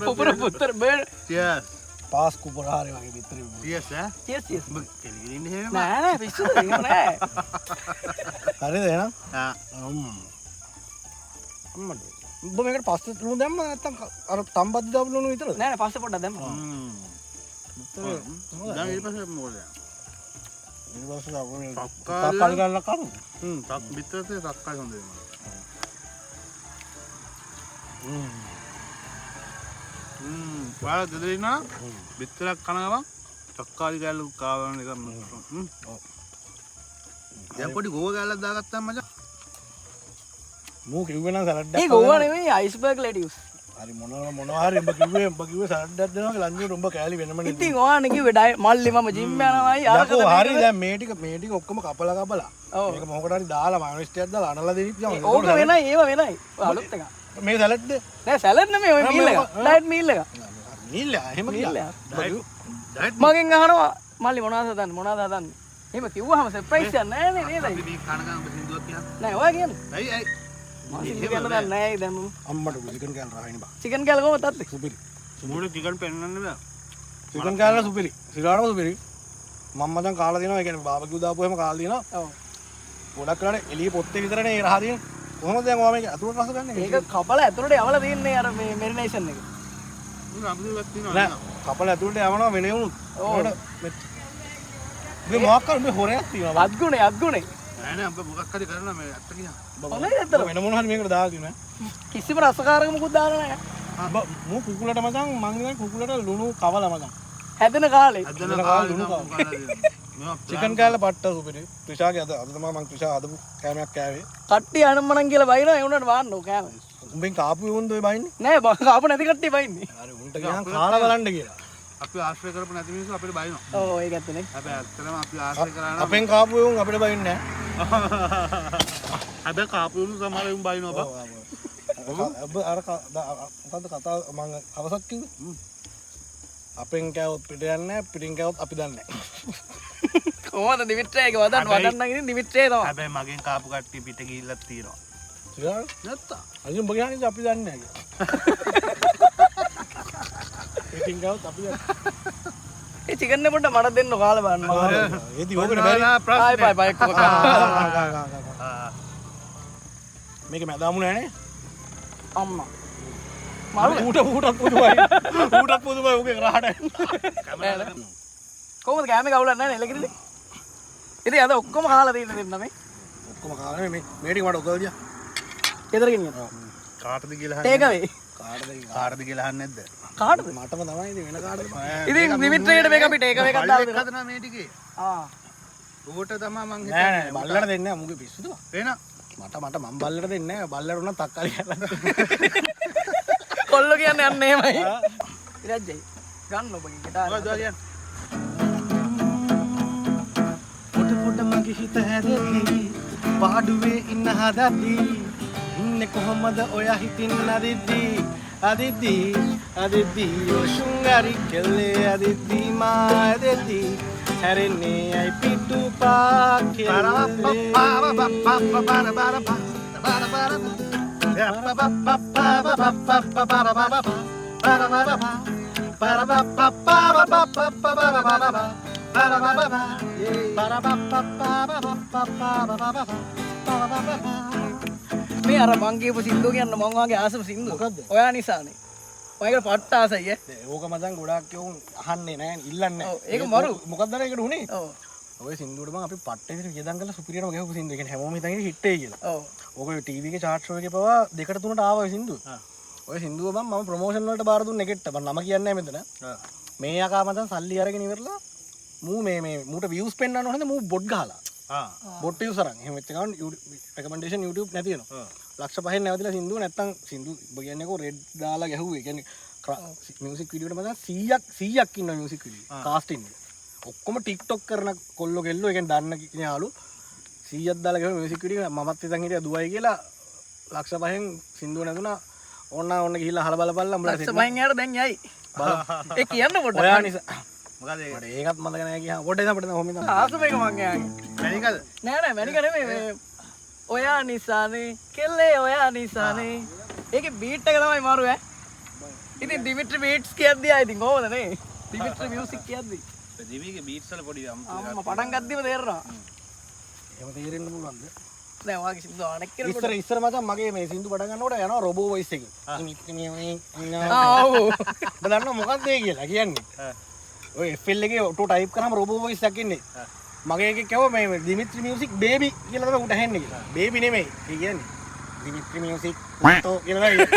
D: කුපුර බිත්තර බේ.
C: චීස්.
A: පාස් කුපුර හරි වගේ බිත්තරේ.
C: චීස් ඈ.
D: Cheese cheese.
C: උඹ කෙලිගෙන ඉන්නේ එහෙම.
D: නෑ නෑ පිස්සුද ඒක නෑ.
A: හරිද එහෙනම්?
C: ආ.
A: අම්මට. උඹ මේකට පස්සේ ලුණු දැම්මද නැත්තම් අර තම්බද්දි දාපු ලුණු විතරද?
D: නෑ නෑ පස්සේ පොඩ්ඩක් දැම්මා.
A: බිත්තරේ.
C: දැන් ඊට පස්සේ මොකද යන්නේ?
A: ඊට පස්සේ අපි
C: තක්කාලි
A: තක්කාලි ගාලා කමු.
C: තක් බිත්තරේ තක්කාලි හොඳ වෙනවා. ඔයාලා ගෙදර ඉන්නවා බිත්තරක් කන ගමන් තක්කාලි කෑල්ල කාවන එක. දැන් පොඩි ගෝවා කෑල්ලක් දාගත්තාම මචං.
A: මූ කිව්වේ නම් සලාඩ් එකක්.
D: ඒ ගෝවා නෙමෙයි අයිස්බර්ග් ලෙටියුස්.
A: හරි මොනවා හරි උඹ කිව්වේ උඹ කිව්වේ සලාඩ් එකක් දෙනවා කියලා ලංජුවට උඹ කෑලි වෙනම නේ.
D: ඉතින් ඔයානේ කිව්වේ ඩයට් මල්ලි මම ජිම් යනවායි අරකද
A: යකෝ හරි දැන් මේ ටික ඔක්කොම කපලා කපලා මේක මොකටද හරි දාලා මයොනිස් ටිකක් දාලා අනලා දෙවි පියවන්න.
D: ඕක වෙනයි ඒව වෙනයි. ඔය අලුත් එකක්.
A: මේ සලාඩ්ද?
D: නෑ සලාඩ් නෙමෙයි ඔය මීල් එක. ඩයට් මීල් එක.
A: මීල් එක එහෙම කියලා.
C: ඩයට්
D: මගෙන් අහනවා මල්ලි මොනවද හදන්නේ මොනවද හදන්නේ. එහෙම කිව්වහම සර්ප්‍රයිස් එකක් නෑ නේ නේද?
C: අපි මේ කන ගමන් ඔබ සින්දුවක් කියන්න.
D: නෑ ඔයා කියන්නේ.
C: ඇයි ඇයි
D: මම සින්දු කියන්න දන්නේ නෑ ඒ දැන් මම.
A: අම්මට චිකන් කෑල්ල රහයිනේ බා.
D: චිකන් කෑල්ල කොහොමද තාත්තේ?
A: සුපිරි.
C: මූණ චිකන් පෙන්වන්න බෑ.
A: චිකන් කෑල්ල සුපිරි. සිරාටම සුපිරි. මම මචං කාලා දිනවා. ඒ කියන්නේ බාබකියු දාපුව එහෙම කාලා දිනවා.
D: ඔව්.
A: ගොඩක් වෙලාවට එළිය පොත්තේ විතරනේ ඒ රහ තියෙන්නේ. කොහොමද දැන් ඔයා මේක ඇතුළට රස ගන්නේ?
D: ඒක කපලා ඇතුළට යවලා තියෙන්නේ අර මේ මෙරිනේෂන් එක.
C: මුන් අමුතුවක් තියෙනවා.
A: නෑ කපලා ඇතුළට යවනවා වෙන උනුත්.
D: ඔව්.
A: මේ මොකක් හරි මේ හොරයක් තියෙනවා.
D: අත්ගුණේ අත්ගුණේ.
C: නෑ නෑ උඹ මොකක් හරි කරනවා මේ ඇත්ත කියන්න.
D: හොඳයි ඇත්තටම.
A: වෙන මොන හරි මේකට දාලා තියෙනවා.
D: කිසිම රසකාරක මොකුත් දාලා නෑ.
A: උඹ මූ කුකුලට මචං මං හිතන්නේ කුකුලට ලුණු කවලා මචං.
D: හැදෙන කාලේ.
C: හැදෙන කාලේ ලුණු කවලා.
A: චිකන් කෑල්ල පට්ට සුපිරි. ත්‍රිෂාගේ අද තමයි මං ත්‍රිෂා හදපු කෑමක් කෑවේ.
D: කට්ටිය අනම්මනම් කියලා බයිනවා ඒ වුණාට වාන්න ඕ කෑම.
A: උඹෙන් කාපු උන්ද ඔය බයින්නේ?
D: නෑ බං කාපු නැති කට්ටිය බයින්නේ.
A: හරි උන්ට ගියාම කාලා බලන්න කියලා.
C: අපි ආශ්‍රය කරපු නැති මිනිස්සු අපිට බයිනවා.
D: ඔව් ඒක ඇත්තනේ.
C: හැබැයි ඇත්තටම අපි ආශ්‍රය කරා නම්
A: අපෙන් කාපු උන් අපිට බයින්නේ නෑ.
C: හැබැයි කාපු උන් සමහර උන් බයිනවා බං.
A: ඔබ අර මොකද්ද කතාව මං හවසක් කිව්වේ? අපෙන් කෑවොත් පිට යන්නේ නෑ, පිටින් කෑවොත් අපි දන්නේ නෑ.
D: කොහොමද දිමිත්‍රේ ඒක වදන්න වදන්න නම් ඉතින් දිමිත්‍රේ තමයි.
C: හැබැයි මගෙන් කාපු කට්ටිය පිට ගිහිල්ලත් තියෙනවා.
A: සිරාල්
C: නැත්තම්
A: අයියෝ උඹ කියන්නේ අපි දන්නේ නෑ කියලා. පිටින් කෑවොත් අපි දන්නේ.
D: ඒ චිකන් එක පොඩ්ඩක් මට දෙන්න කාලා බලන්න මම.
A: ඒත් ඕකට බැරි.
D: ආයි බයි බයි එක්කම කන්න.
A: මේක මැදාමු නෑනේ.
D: අම්මා. මාරු
A: ඌට ඌටත් පුදුමයි. ඌටත් පුදුමයි ඌගේ රහට.
D: කොහොමද කෑම එක අවුලක් නෑ නේ එලකිරිද? ඉතින් අද ඔක්කොම කාලා තියෙන දෙන්න මේ.
A: ඔක්කොම කාලා නෙමෙයි මේ ටික මට ඔකල් දියා.
D: ගෙදර ගෙනියන්න.
B: කාටද කියලා අහන්නේ?
D: ටේක් අවේ.
B: කාටද කියලා අහන්නේ නැද්ද?
D: කාටද?
A: මටම තමයි ඉතින් වෙන කාටද?
D: ඉතින් දිමිත්‍රියට මේක අපි ටේක් අවේ එකක් දාලා දෙනවා.
B: හදනවා මේ ටිකේ.
D: ආ.
B: ඌට තමයි මං
A: නෑ නෑ බල්ලට දෙන්නේ නෑ මුගේ පිස්සුද බං.
B: වෙන
A: මට මට මං බල්ලට දෙන්නේ නෑ බල්ලට උනත් තක්කාලි කරලා.
D: කොල්ලෝ කියන්නේ අන්න එහෙමයි. විරාජ්ජයි ගන්න ඔබගේ ගිටාරය.
B: මොකද ඔයා කියන්නේ?
A: පොඩ පොඩ මගේ හිත හැදෙද්දී පාඩුවේ ඉන්න හදද්දී ඉන්නේ කොහොමද ඔයා හිතින් අදිද්දී අදිද්දී අදිද්දී ඔය ශුංගාරි කෙල්ලේ අදිද්දී මා ඇදෙද්දී හැරෙන්නේ ඇයි පිටු පා කෙල්ලේ.
D: මේ අර මං කියපු සින්දුව කියන්න මං වාගේ ආසම සින්දුව.
A: මොකද්ද?
D: ඔයා නිසානේ. ඔය එකට පට්ට ආසයි ඈ.
A: ඕක මචං ගොඩාක් යෝන් අහන්නේ නෑ ඉල්ලන්නේ නෑ.
D: ඔව්, ඒක මරු.
A: මොකක්ද අර ඒකට උනේ?
D: ඔව්.
A: ඔය සින්දුවට මං අපි පට්ට විතර වියදම් කරලා සුපිරියටම ගැහුව සින්දුව. ඒ කියන්නේ හැමෝම හිතන් හිටියේ හිට් එකයි කියලා.
D: ඔව්.
A: ඕක ඔය ටීවී එකේ චාට් ෂෝ එකේ පවා දෙකට තුනට ආවා ඔය සින්දුව. ඔය සින්දුව මං මම ප්‍රොමෝෂන් වලට බාර දුන්න එකෙක්ට. මං නම කියන්නේ නෑ මෙතන. මේ යකා මචං සල්ලි අරගෙන ඉවරලා මූ මේ මේ මූට වීව්ස් පෙන්වන්න ඕන හින්දා මූ බොට් ගහලා. බොට් වීව්ස් අරන්. එහෙම වෙච්ච ගමන් රෙකමෙන්ඩේෂන් YouTube නැති වෙනවා. ලක්ෂ පහෙන් නැවතිලා සින්දුව නැත්තම් සින්දු ඔබ කියන්නේ කො රෙඩ් දාලා ගැහුවේ. ඒ කියන්නේ මියුසික් වීඩියෝ එකට මචං 100ක් ඉන්නවා මියුසික් වීඩියෝ කාස්ටිං එක. ඔක්කොම TikTok කරන කොල්ලෝ කෙල්ලෝ ඒ කියන්නේ දන්න යාළු 100ක් දාලා ගැහුවා මියුසික් වීඩියෝ එක. මමත් හිතන් හිටියා දුවයි කියලා ලක්ෂ පහෙන් සින්දුව නැතුණා. ඕන්න ඕන්න ගිහිල්ලා අහලා බලපල්ලා උඹලා
D: ලක්ෂ පහෙන් යාට දැන් යයි. ඒ කියන්න පොඩ්ඩක්.
A: ඔයා නිසා
B: මොකද ඒක?
A: මට ඒකත් මතක නෑ ගියා. පොඩ්ඩක් ඉඳන් පොඩ්ඩක් ඉඳන් ඔහොම ඉඳන්.
D: ආසම එක මං එයාගේ.
B: මැනිකද?
D: නෑ නෑ මැනික නෙමෙයි මේ ඔයා නිසානේ කෙල්ලේ ඔයා නිසානේ. ඒකේ බීට් එක තමයි මාරු ඈ. ඉතින් ඩිමිට්‍රි බීට්ස් කියද්දී ආ ඉතින් කොහොමද නේ? ඩිමිට්‍රි මියුසික් කියද්දී
C: දිවිගේ බීට්ස් වල පොඩි අමුතු එකක්.
D: අම්මා පටන් ගද්දිම තේරෙනවා.
A: එහෙම තේරෙන්න පුළුවන්ද?
D: නෑ ඔයාගේ සින්දුව අනෙක් කෙනෙකුට.
A: ඉස්සර ඉස්සර මචං මගේ මේ සින්දු පටන් ගන්නකොට යනවා රොබෝ වොයිස් එකකින්.
D: ආ ඔව්.
A: ඔබ දන්නවා මොකක්ද ඒ කියලා කියන්නේ? ඔය FL එකේ ඔටෝ ටයිප් කරාම රොබෝ වොයිස් එකක් එන්නේ. මගේ එකේ කිව්වා මේ ඩිමිත්‍රි මියුසික් බේබි කියලා තමයි උට ඇහෙන්නේ කියලා. බේබි නෙමෙයි. ඒ කියන්නේ ඩිමිත්‍රි මියුසික් ඔටෝ කියලා තමයි.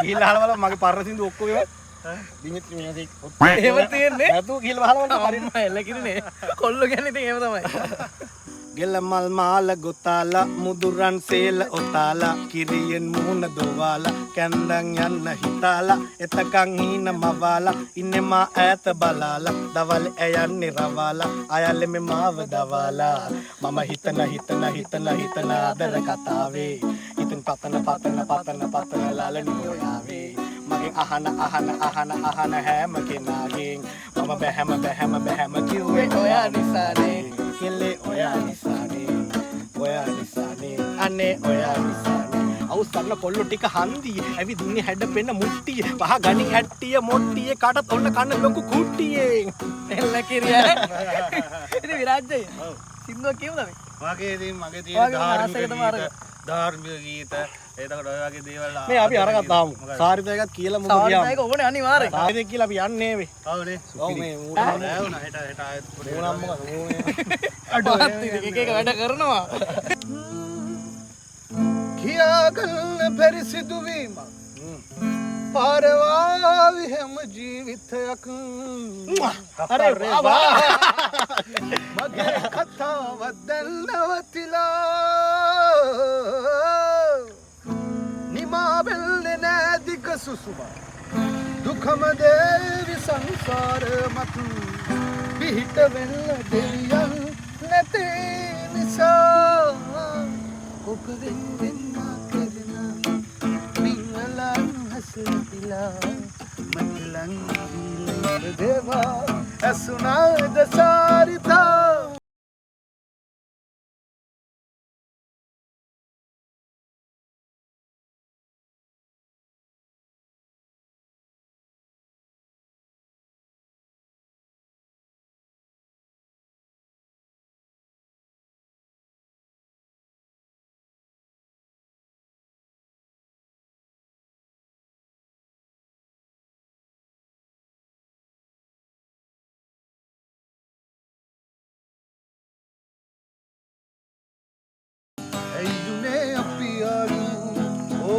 A: ගිහිල්ලා අහලා බලන්න මගේ පරණ සින්දු ඔක්කොම ඒවා. ඩිමිත්‍රි මියුසික් ඔටෝ.
D: එහෙම තියෙන්නේ.
A: නැතුව ගිහිල්ලා අහලා බලන්න හරියට.
D: අම්මා එල්ල කිරිනේ. කොල්ලෝ කියන්නේ ඉතින් එහෙම තමයි.
A: ගෙල මල් මාල ගොතාලා මුදුරන් සේල ඔතාලා කිරියෙන් මුහුණ දොවාලා කැන්දන් යන්න හිතාලා එතකන් හීන මවාලා ඉන්නේ මා ඈත බලාලා දවල් ඇයන්නේ රවාලා අයල්ලේ මේ මාව දවාලා මම හිතන හිතන හිතන හිතන ආදර කතාවේ ඉතින් පතන පතන පතන පතන ලාලනි ඔයාවේ මගෙන් අහන අහන අහන අහන හැම කෙනාගෙන් මම බැහැම බැහැම බැහැම කිව්වේ
D: ඔයා නිසානේ
A: කෙල්ලේ ඔයා නිසානේ ඔයා නිසානේ අනේ ඔයා නිසානේ අවුස්සන්න කොල්ලෝ ටික හන්දියේ ඇවිදින්නේ හැඩ පෙන්න මුට්ටියේ පහ ගනින් හැට්ටිය මොට්ටියේ කාටත් ඔන්න කන්න ලොකු කුට්ටියේ
D: එල්ල කිරිය. ඉතින් විරාජ් අයියා සින්දුවක් කියමුද අපි?
B: මගේ ඉතින් මගේ තියෙන
D: ඔයාගේ මොන
B: ධාර්මික
D: ආසයකද මාර?
B: ගීත ධාර්මික ගීත එතකොට ඔය වගේ දේවල්
A: මේ අපි අරගත් ආමු සාරිත එකත් කියලා මොකද
D: සාරිත
A: කියමු
D: එක ඕනේ අනිවාර්යෙන්.
A: සාරිත කියලා අපි යන්නේ මේ
B: ඔව් නේ
A: ඔව් මේ මූණ
B: නෑ වුණා හෙට හෙට ආයෙත් පොඩි
A: මූණ මොකද මූණ
D: අඩෝ ඉතින් එක එක වැඩ කරනවා.
B: කියාගන්න බැරි සිදුවීමක් පාරවාවි හැම ජීවිතයක්
A: අර වා
B: මගේ කතාව දැන් නවතිලා නිමා වෙන්නේ නෑ දිග සුසුම දුකම දේවි සංසාර මතු පිහිට වෙන්න දෙවියන් නැති නිසා ඔබ වෙන්වෙන් මා කරන මින්වලන් හසතිලා මට ලං වී දේවා ඇසුනාද සාරිතා.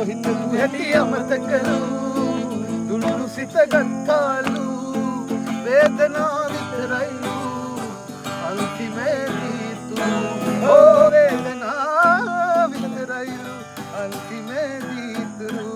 E: හිතපු හැටි අමතකලු දුන්නු සිත ගත්තාලු වේදනා විතරයිලු අන්තිමේදී තු ඕ වේදනා විතරයිලු අන්තිමේදී තුරු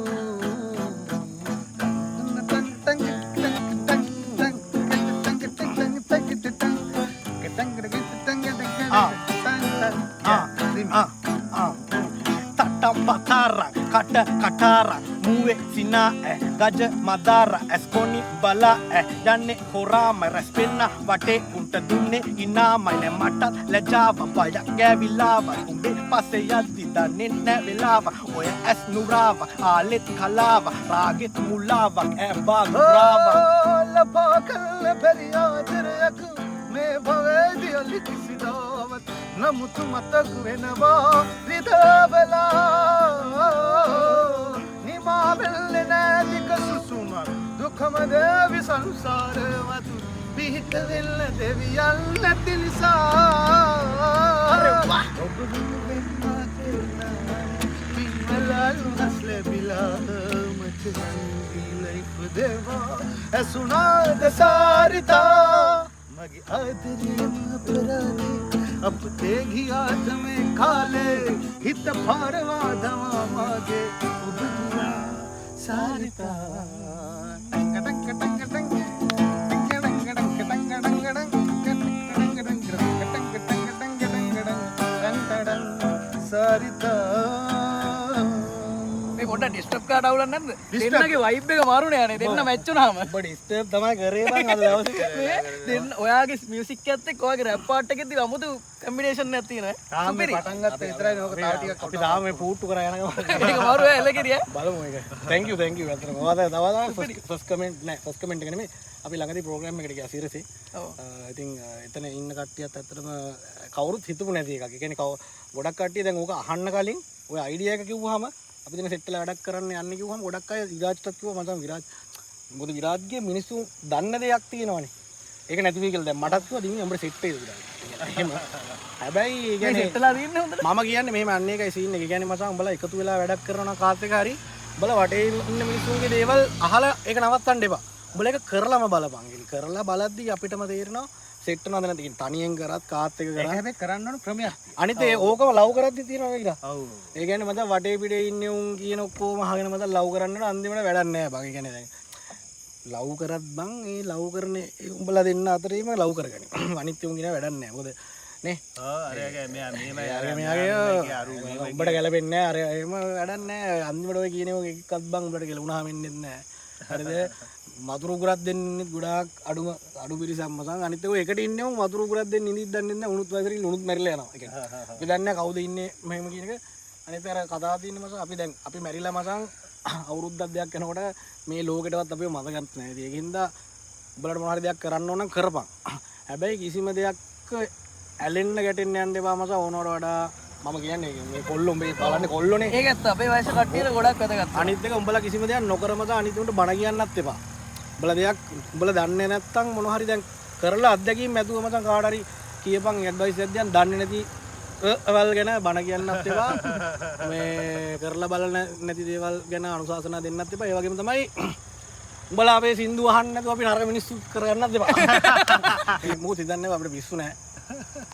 A: තට්ටම් පතාර කට කටාර මුවේ සිනා ඈ ගජ මදාර ඇස්කොනි බලා ඈ යන්නේ හොරාම රැස්පෙන්න වටේ උන්ට දුන්නේ ඉනාමයි නෑ මටත් ලැජාව බයක් ගෑවිලාව උඹේ පස්සේ යද්දි දන්නේ නෑ වෙලාව ඔය ඇස් නුරාව ආලෙත් කලාව රාගෙත් මුලාවක් ඈ බාගුරාව
E: ලපා කල්ල බැරි ආදරයක් මේ භවයේදී අලි කිසිදාවත් නමුත් මතක් වෙනවා රිදවලා නිමා වෙන්නේ නෑ දිග සුසුමක් දුකම දේවි සංසාරවත් පිහිට වෙන්න දෙවියන් නැති නිසා ඔබ වෙනුවෙන් මා කෙරුණා පින්වලලු හස් ලැබිලා මට රන්වි ඉපදෙවා ඇසුනාද සාරිතා මගේ ආදරේම අපරාධේ අපතේ ගියාද මේ කාලේ හිත පාරවා දමා මාගේ ඔබ දුනා සාරිතා ටංග ටංග ටංග ටංග ටංග ටංග ටංග ටංග ටංග ටංග ටංග ටංග ටංග ටංග ටංග සාරිතා.
D: මේ පොඩ්ඩක් ඩිස්ටර්බ් කාට අවුලක් නැද්ද? දෙන්නගේ වයිබ් එක මාරුනේ අනේ දෙන්න මැච් වුණාම.
A: ඔබ ඩිස්ටර්බ් තමයි කරේ බං අද දවසේ.
D: මේ දෙන්න ඔයාගේ මියුසික් එකත් එක්ක ඔයාගේ රැප් පාට් එකෙත් අමුතු කම්බිනේෂන් එකක් තියෙනවා.
E: තාම මේ පටන් ගත්ත විතරයි නෝක තව ටිකක්
A: අපි තාම මේ පුට්ටු කරා යන ගමන්
D: ඒක මාරු ඈ එලකිරිය.
A: බලමු ඒක. Thank you, thank you. ඇත්තටම ඔයා තව තව ෆස්ට් කමෙන්ට් නෑ, ෆස්ට් කමෙන්ට් එක නෙමෙයි. අපි ළඟදී ප්‍රෝග්‍රෑම් එකට ගියා සිරසේ.
D: ඔව්.
A: ඉතින් එතන ඉන්න කට්ටියත් ඇත්තටම කවුරුත් හිතපු නැති එකක්. ඒ කියන්නේ ගොඩක් කට්ටිය දැන් ඕක අහන්න කලින් ඔය අයිඩියා එක කිව්වහම අපි දෙන සෙට් වෙලා වැඩක් කරන්න යන්නේ කිව්වහම ගොඩක් අය විරාජ්ටත් කිව්වා මචං විරාජ් මොකද විරාජ්ගේ මිනිස්සු දන්න දෙයක් තියෙනවනේ. ඒක නැති වෙයි කියලා දැන් මටත් කිව්වා දින්නේ උඹට සෙට් වෙයිද විරාජ්. එහෙම. හැබැයි ඒ
D: මේ
A: කියන්නේ
D: සෙට් වෙලා තින්නේ හොඳට.
A: මම කියන්නේ මෙහෙම අන්න ඒකයි සීන් එක. ඒ කියන්නේ මචං උඹලා එකතු වෙලා වැඩක් කරනවා නම් කාත් එක හරි උඹලා වටේ ඉන්න මිනිස්සුන්ගේ දේවල් අහලා ඒක නවත්තන්න එපා. උඹලා ඒක කරලම බලපන්. ඒ කරලා බලද්දි අපිටම තේරෙනවා සෙට් වෙනවද නැද්ද කියන්නේ. තනියෙන් කරත් කාත් එක
E: ඒක
A: කරත්
E: හැබැයි කරන්න ඕන ක්‍රමයක්.
A: අනිත් ඒ ඕකම ලව් කරද්දි තියෙනවා කියලා.
E: ඔව්.
A: ඒ කියන්නේ මචං වටේ පිටේ ඉන්නේ උන් කියන ඔක්කොම අහගෙන මචං ලව් කරන්න ඕන අන්තිමට වැඩක් නෑ බං. ඒ කියන්නේ දැන් ලව් කරත් බං ඒ ලව් කරන ඒ උඹලා දෙන්න අතරේම ලව් කරගනි. අනිත් උන් කියන වැඩක් නෑ. මොකද නේ
C: ඔව් අරයාගේ මෙයා මෙහෙමයි
A: අර
C: අරයා
A: මෙයාගේ
C: අරු මෙහෙමයි
A: උඹට ගැලපෙන්නේ නෑ. අර එහෙම වැඩක් නෑ. අන්තිමට ඔය කියන ඒවා එකක්වත් බං උඹට ගැලුණාම එන්නෙත් නෑ. හරිද? මතුරු උගුරක් දෙන්නෙත් ගොඩාක් අඩුම අඩු පිරිසක් මසං. අනිත් එක එකට ඉන්නේ උන් මතුරු උගුරක් දෙන්න ඉඳිත් දන්නේ නෑ. උනුත් වයසට ඉන්න උනුත් මැරිලා යනවා. ඒ කියන්නේ අපි දන්නේ නෑ කවුද ඉන්නේ මෙහෙම කියන එක. අනිත් අර කතාව තියෙන්නේ මසං අපි දැන් අපි මැරිලා මසං අවුරුද්දක් දෙයක් යනකොට මේ ලෝකෙටවත් අපිව මතකත් නෑ. ඉතින් ඒකින්ද උඹලට මොන හරි දෙයක් කරන්න ඕන නම් කරපන්. හැබැයි කිසිම දෙයක් ඇලෙන්න ගැටෙන්න යන්න එපා මසං ඕනවට වඩා. මම කියන්නේ මේ කොල්ලෝ මේ බලන්නේ කොල්ලෝනේ.
D: ඒක ඇත්ත අපේ වයස කට්ටියට ගොඩක් වැදගත්.
A: අනිත් එක උඹලා කිසිම දෙයක් නොකර මචං අනිත් උන්ට බණ කියන්නත් එපා. උඹලා දෙයක් උඹලා දන්නේ නැත්තම් මොන හරි දැන් කරලා අත්දැකීම් ඇතුව මචං කාට හරි කියපන් ඇඩ්වයිස් එකක් දෙයන් දන්නේ නැති වල් ගැන බණ කියන්නත් එපා. මේ කරලා බලන නැති දේවල් ගැන අනුශාසනා දෙන්නත් එපා. ඒ වගේම තමයි උඹලා අපේ සින්දු අහන්න නැතුව අපි නරක මිනිස්සු කරගන්නත් එපා. මොකද හිතන්නේ අපිට පිස්සු නෑ.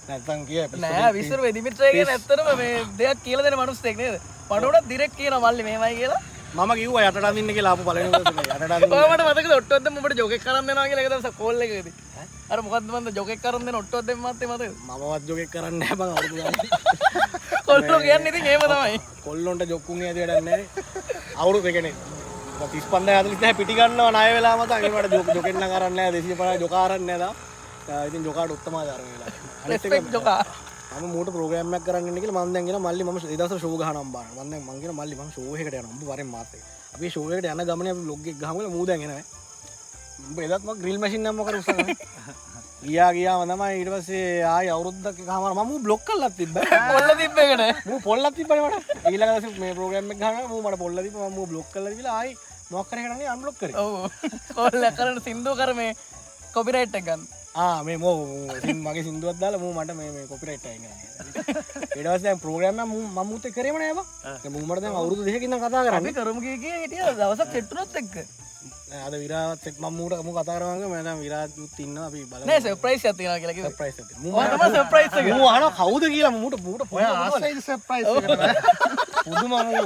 A: නැත්තම් කිය
D: නෑ විශ්වර මේ දිමිත්‍රා කියන්නේ ඇත්තටම මේ දෙයක් කියලා දෙන මනුස්සයෙක් නේද? මට උනත් ඩිරෙක්ට් කියනවා මල්ලි මෙහෙමයි කියලා.
A: මම කිව්වා යටට අඳින්න කියලා ආපු පළවෙනි දවසේ මේ යටට අඳින්න.
D: ඔයා මට මතකද ඔට්ටුවක් දැම්ම උඹට ජොකෙක් කරන් දෙනවා කියලා එක දවසක් කෝල් එකකදී. අර මොකද්ද මන්ද ජොකෙක් කරන් දෙන ඔට්ටුවක් දැම්ම මත්තේ මතකද?
A: මමවත් ජොකෙක් කරන්නේ නැහැ බං අවුරුදු ගානේ.
D: කොල්ලෝ කියන්නේ ඉතින් එහෙම තමයි.
A: කොල්ලොන්ට ජොක්කුන් ඇති වැඩක් නැහැ. අවුරුදු ඒ කියන්නේ 35 49 පිටි ගන්නවා ණය වෙලා මතන් ඒ මට ජොකෙන් නම් අරන් නැහැ 250 ජොකා අරන් නැහැ තාම. ඉතින් ජොකාට උත්තමාචාර මේ වෙලාවේ. අනිත් එක
D: රෙස්පෙක්ට් ජොකා.
A: මම මූට ප්‍රෝග්‍රෑම් එකක් කරන්න ඉන්න කියලා මං දැන් කියනවා මල්ලි මම ඒ දවස්වල ෂෝ ගහනවා බාන. මං දැන් මං කියනවා මල්ලි මං ෂෝ එකකට යනවා. උඹ වරෙන් මාත් එක්ක. අපි ෂෝ එකට යන ගමනේ අපි බ්ලොග් එක ගහමු කියලා මූ දැන් එනවා. උඹ එදත් මං ග්‍රිල් මැෂින් නම් මොකද උස්සන්නේ. ගියා ගියාම තමයි ඊට පස්සේ ආයි අවුරුද්දක් එකමාර මම මූ බ්ලොක් කරලත් තිබ්බා.
D: පොල්ල තිබ්බ එකට.
A: මූ පොල්ලක් තිබ්බනේ මට. ඊළඟ දවසේ මේ ප්‍රෝග්‍රෑම් එක ගහනවා මූ මට පොල්ල තිබ්බා මම මූ බ්ලොක් කරලා දීලා ආයි මොකක් කරේ කරන්නේ අන්බ්ලොක් කරේ.
D: ඔව්. කොල්ල කරන සින්දු කර මේ කොපිරයිට් එක ගන්න.
A: ආ මේ මෝ මගේ සින්දුවක් දාලා මූ මට මේ මේ කොපිරයිට් අයින් කරා. ඊට පස්සේ දැන් ප්‍රෝග්‍රෑම් එක මම මුත් එක්ක කරේම නෑ බං. දැන් මූ මට දැන් අවුරුදු දෙකකින් ඉඳන් කතා කරන්නේ.
D: අපි කරමු කිය කිය හිටියා දවසක් සෙට් වුණොත් එක්ක.
A: නෑ අද විරාවත් එක්ක මම මූට මූ කතා කරනවා මම දැන් විරාත් උත් ඉන්නවා අපි බලමු.
D: නෑ සර්ප්‍රයිස් එකක් තියනවා කියලා කිව්වේ.
A: සර්ප්‍රයිස් එකක් තියෙනවා. මූ
D: ඔයා තමයි සර්ප්‍රයිස් එක.
A: මූ අහනවා කවුද කියලා මූට මූට
E: ඔය ආසයිද සර්ප්‍රයිස් එකට.
A: පුදුම මූ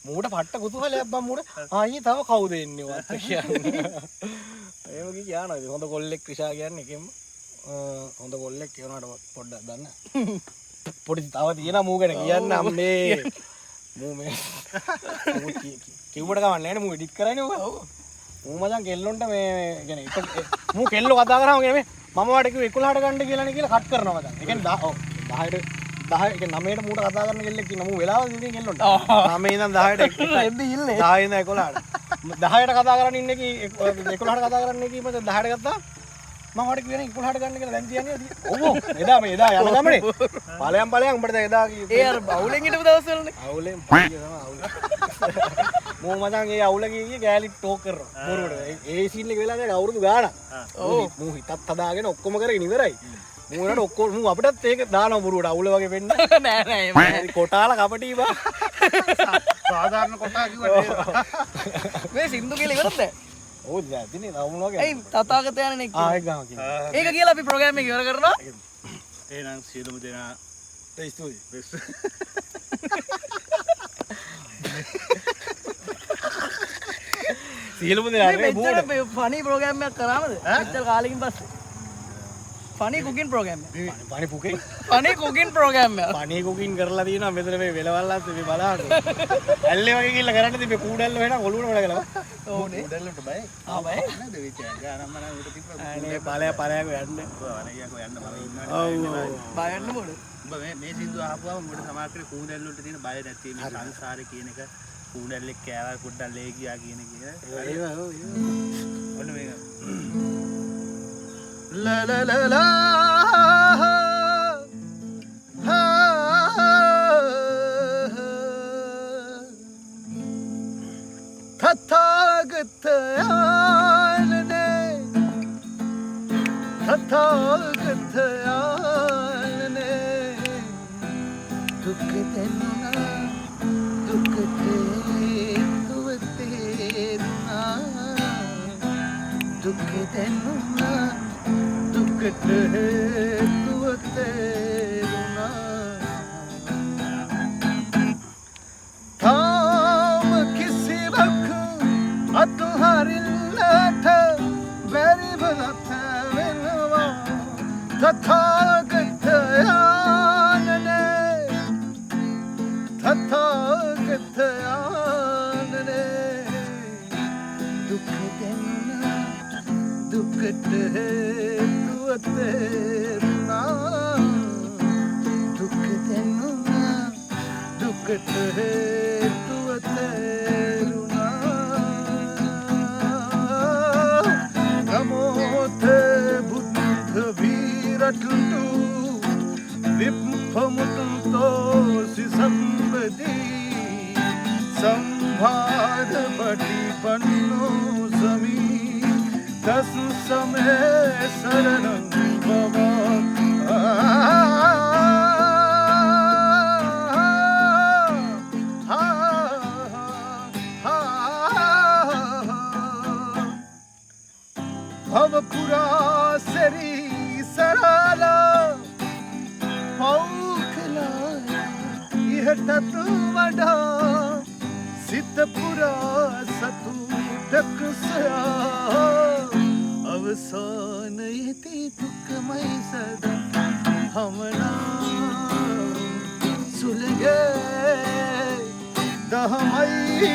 A: මූට පට්ට කුතුහලයක් බං මූට. ආ ඊයේ තව කවුද එන්නේ වත් කියන්නේ. එහෙම කි කියනවා. ඉතින් හොඳ කොල්ලෙක් ක්‍රිෂා කියන්නේ එකෙන්ම හොඳ කොල්ලෙක් ඒ වුණාට පොඩ්ඩක් දන්න. පොඩි තව තියෙනවා මූ ගැන කියන්න අම්මේ. මූ මේ මූ කිව්වට කමක් නෑනේ මූ එඩිට් කරන්නේ ඔක.
D: ඔව්.
A: මූ මචං කෙල්ලොන්ට මේ මේ කියන්නේ එක මූ කෙල්ලෝ කතා කරාම කියන්නේ මේ මම වාට කිව්වේ 11ට ගන්න කියලානේ කියලා කට් කරනවා මචං. ඒ කියන්නේ ඔව් 10ට 10 ඒ කියන්නේ 9ට මූට කතා කරන කෙල්ලෙක් ඉන්න මූ වෙලාව ඉතින් කෙල්ලොන්ට. 9 ඉඳන් 10ට
D: එද්දි ඉල්ලේ.
A: 10 ඉඳන් 11ට. 10ට කතා කරන් ඉන්න එකී 11ට කතා කරන් එකී මචං 10ට ගත්තා. මම වාට කිව්වේ නේ 11ට ගන්න කියලා දැන් තියන්නේ. ඔව් ඔව් එදා මේ එදා යන ගමනේ. ඵලයන් ඵලයන් උඹට දැන් එදා
D: ඒ අර අවුලෙන් හිටපු දවස්වලනේ.
A: අවුලෙන් පොඩි තමයි අවුල. මූ මචං ඒ අවුල කිය කිය ගෑලි ටෝක් කරනවා. බොරුවට. ඒ සීන් එක වෙලා දැන් අවුරුදු ගාණක්.
D: ඔව්.
A: මූ හිතත් හදාගෙන ඔක්කොම කරගෙන ඉවරයි. මූ වෙනකොට ඔක්කොම මූ අපිටත් ඒක දානවා බොරුවට අවුල වගේ වෙන්න.
D: නෑ නෑ එහෙම නෑ.
A: කොටාල කපටි බා.
E: සාධාරණ කොටා කිව්වට ඒක.
D: මේ සින්දු කියලා ඉවරද දැන්?
A: ඔව් දැන් ඉතින් තව මොනවා
D: ඇයි
A: කියන්නේ?
D: තථාගත යන්නේ
A: ආ ඒක ගම කියන්න.
D: ඒක කියලා අපි ප්‍රෝග්‍රෑම් එක ඉවර කරනවා.
C: එහෙනම් සියලුම දෙනා
A: ස්තුතියි. සියලුම දෙනා
D: මේ
A: නේ
D: මෙච්චර
A: බෝඩ.
D: ෆනි ප්‍රෝග්‍රෑම් එකක් කරාමද? මෙච්චර කාලෙකින් පස්සේ. ෆනි කුකින් ප්‍රෝග්‍රෑම් එක.
A: පනි පුකෙන්
D: ෆනි කුකින් ප්‍රෝග්‍රෑම් එක.
A: පනි කුකින් කරලා තියෙනවා මෙතන මේ වෙලවල් අස්සේ මේ බලන්න. ඇල්ලේ වගේ ගිහිල්ලා කරන්න තිබ්බේ කූඩැල්ල වෙන ඔලුවට වැඩ කළා.
D: ඕනේ.
C: උඩල්ලට බයයි.
D: ආ බයයි.
C: නේද වෙච්ච ගානම් මනම් උඩ තිබ්බ.
A: අනේ ඵලය ඵලයක් යන්න.
C: ඔව් අනේ කියකෝ යන්න මම ඉන්නවනේ.
A: ඔව් ඔව්.
D: බය වෙන්න මොකද?
C: උඹ මේ මේ සින්දුව අහපුවම උඹට සමහර වෙලේ කූඩැල්ල වලට තියෙන බය නැති මේ සංසාරේ කියන එක කූඩැල්ලෙක් කෑවා පොඩ්ඩක් ලේ ගියා කියන එක.
A: ඒවා ඔව් ඒවා.
C: ඔන්න මේක.
E: ලා ලා ලා ලා හා තථාගත ආනනේ තථාගත ආනනේ දුක් දෙන්නා දුකට හේතුව තේරුණා දුක් දෙන්නා දුකට හේතුව තේරුණා තාම කිසිවක් අතුහරින්නට බැරි බලත වෙනවා තථාගත ආනනේ තථාගත ආනනේ දුක් දෙන්නා දුකට හේතුව තේරුණා දුක් දෙන්නා දුකට හේතුව තේරුණා නමෝ තේ බුද්ධ වීරටු විප්පමුතුතෝ සිසම්පති සම්භාර පටිපන්නෝ සමී තස් සමේ සරණං මම භවපුරා සරී සරාලා පව් කළා ඉහටත් වඩා සිත පුරා සතුටක් සොයා අවසානයේදී දුකමයි සදා හමනා සුළඟේ දහමයි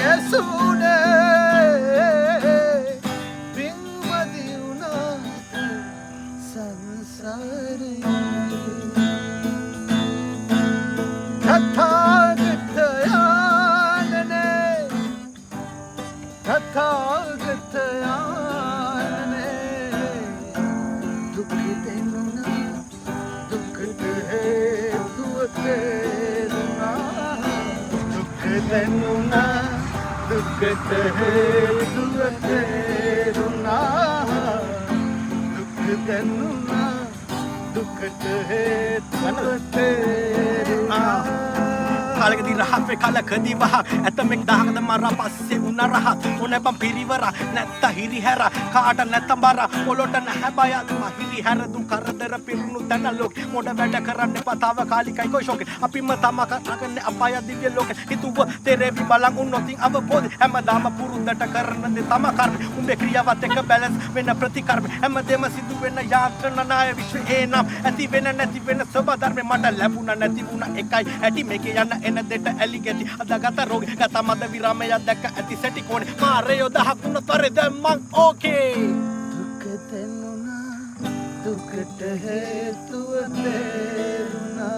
E: ඇසුනේ පින්මදි වුණාට සංසාරේ තථාගත ආනනේ තථාගත ආනනේ දුක් දෙනුනා දුකට හේතුව තේරුණා දුක් දෙනුනා දුකට හේතුව තේරුණා. දැනුණා දුකට හේතුව තේරුණා.
F: කාලෙකදී රහත් වේ කලකදී වහ ඇතමෙක් දහකද මරා පස්සේ උන රහත් ඕනේ බම් පිරිවර නැත්ත හිරිහැර කාට නැත්තම් බර පොළොට නැහැ බයත් මහිරිහැර දුම් කරදර පිරුණු තැන ලෝකෙ මොඩ වැඩ කරන්න එපා තාවකාලිකයි කොයි ෂෝකේ අපිම තම කරන්නේ අපාය දිව්‍ය ලෝකෙ හිතුව තෙරේවි බලන් උන්නොතින් අවබෝධ හැමදාම පුරුද්දට කරන දේ තම කර්ම උඹේ ක්‍රියාවත් එක්ක බැලන්ස් වෙන ප්‍රතිකර්ම හැමදේම සිදු වෙන යාන්ත්‍රණ නාය විශ්වයේ නම් ඇති වෙන නැති වෙන ස්වභාව ධර්මේ මට ලැබුණා නැති වුණා එකයි ඇටි මේකේ යන්න එන දෙට ඇලි ගැටි අදගත රෝගේ ගත මද විරාමයක් දැක්ක ඇති සැටි කෝණේ මාරයෝ දහක් වුණත් වරේ දැන් මං ඕකේ.
E: දුක දැනුණා දුකට හේතුව තේරුණා.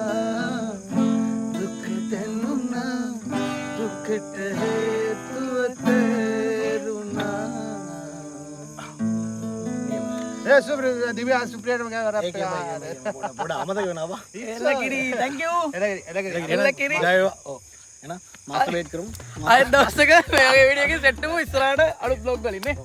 E: දුක දැනුණා දුකට හේතුව තේරුණා.
B: ඒ සුප්‍රිය දිව්‍යා සුප්‍රියටම ගෑ රැප්
A: ඒක
B: එක.
A: පොඩ අමතක වෙනවා.
D: එල්ල කිරි, thank you.
B: එල
D: එල්ල කිරි.
A: ජය වේවා. ඔව්. එහෙනම් මාස්ටර්බේට් කරමු.
D: ආයෙත් දවසක මේ වගේ වීඩියෝ එකකින් සෙට් වෙමු ඉස්සරහට අලුත් බ්ලොග් වලින් නේ.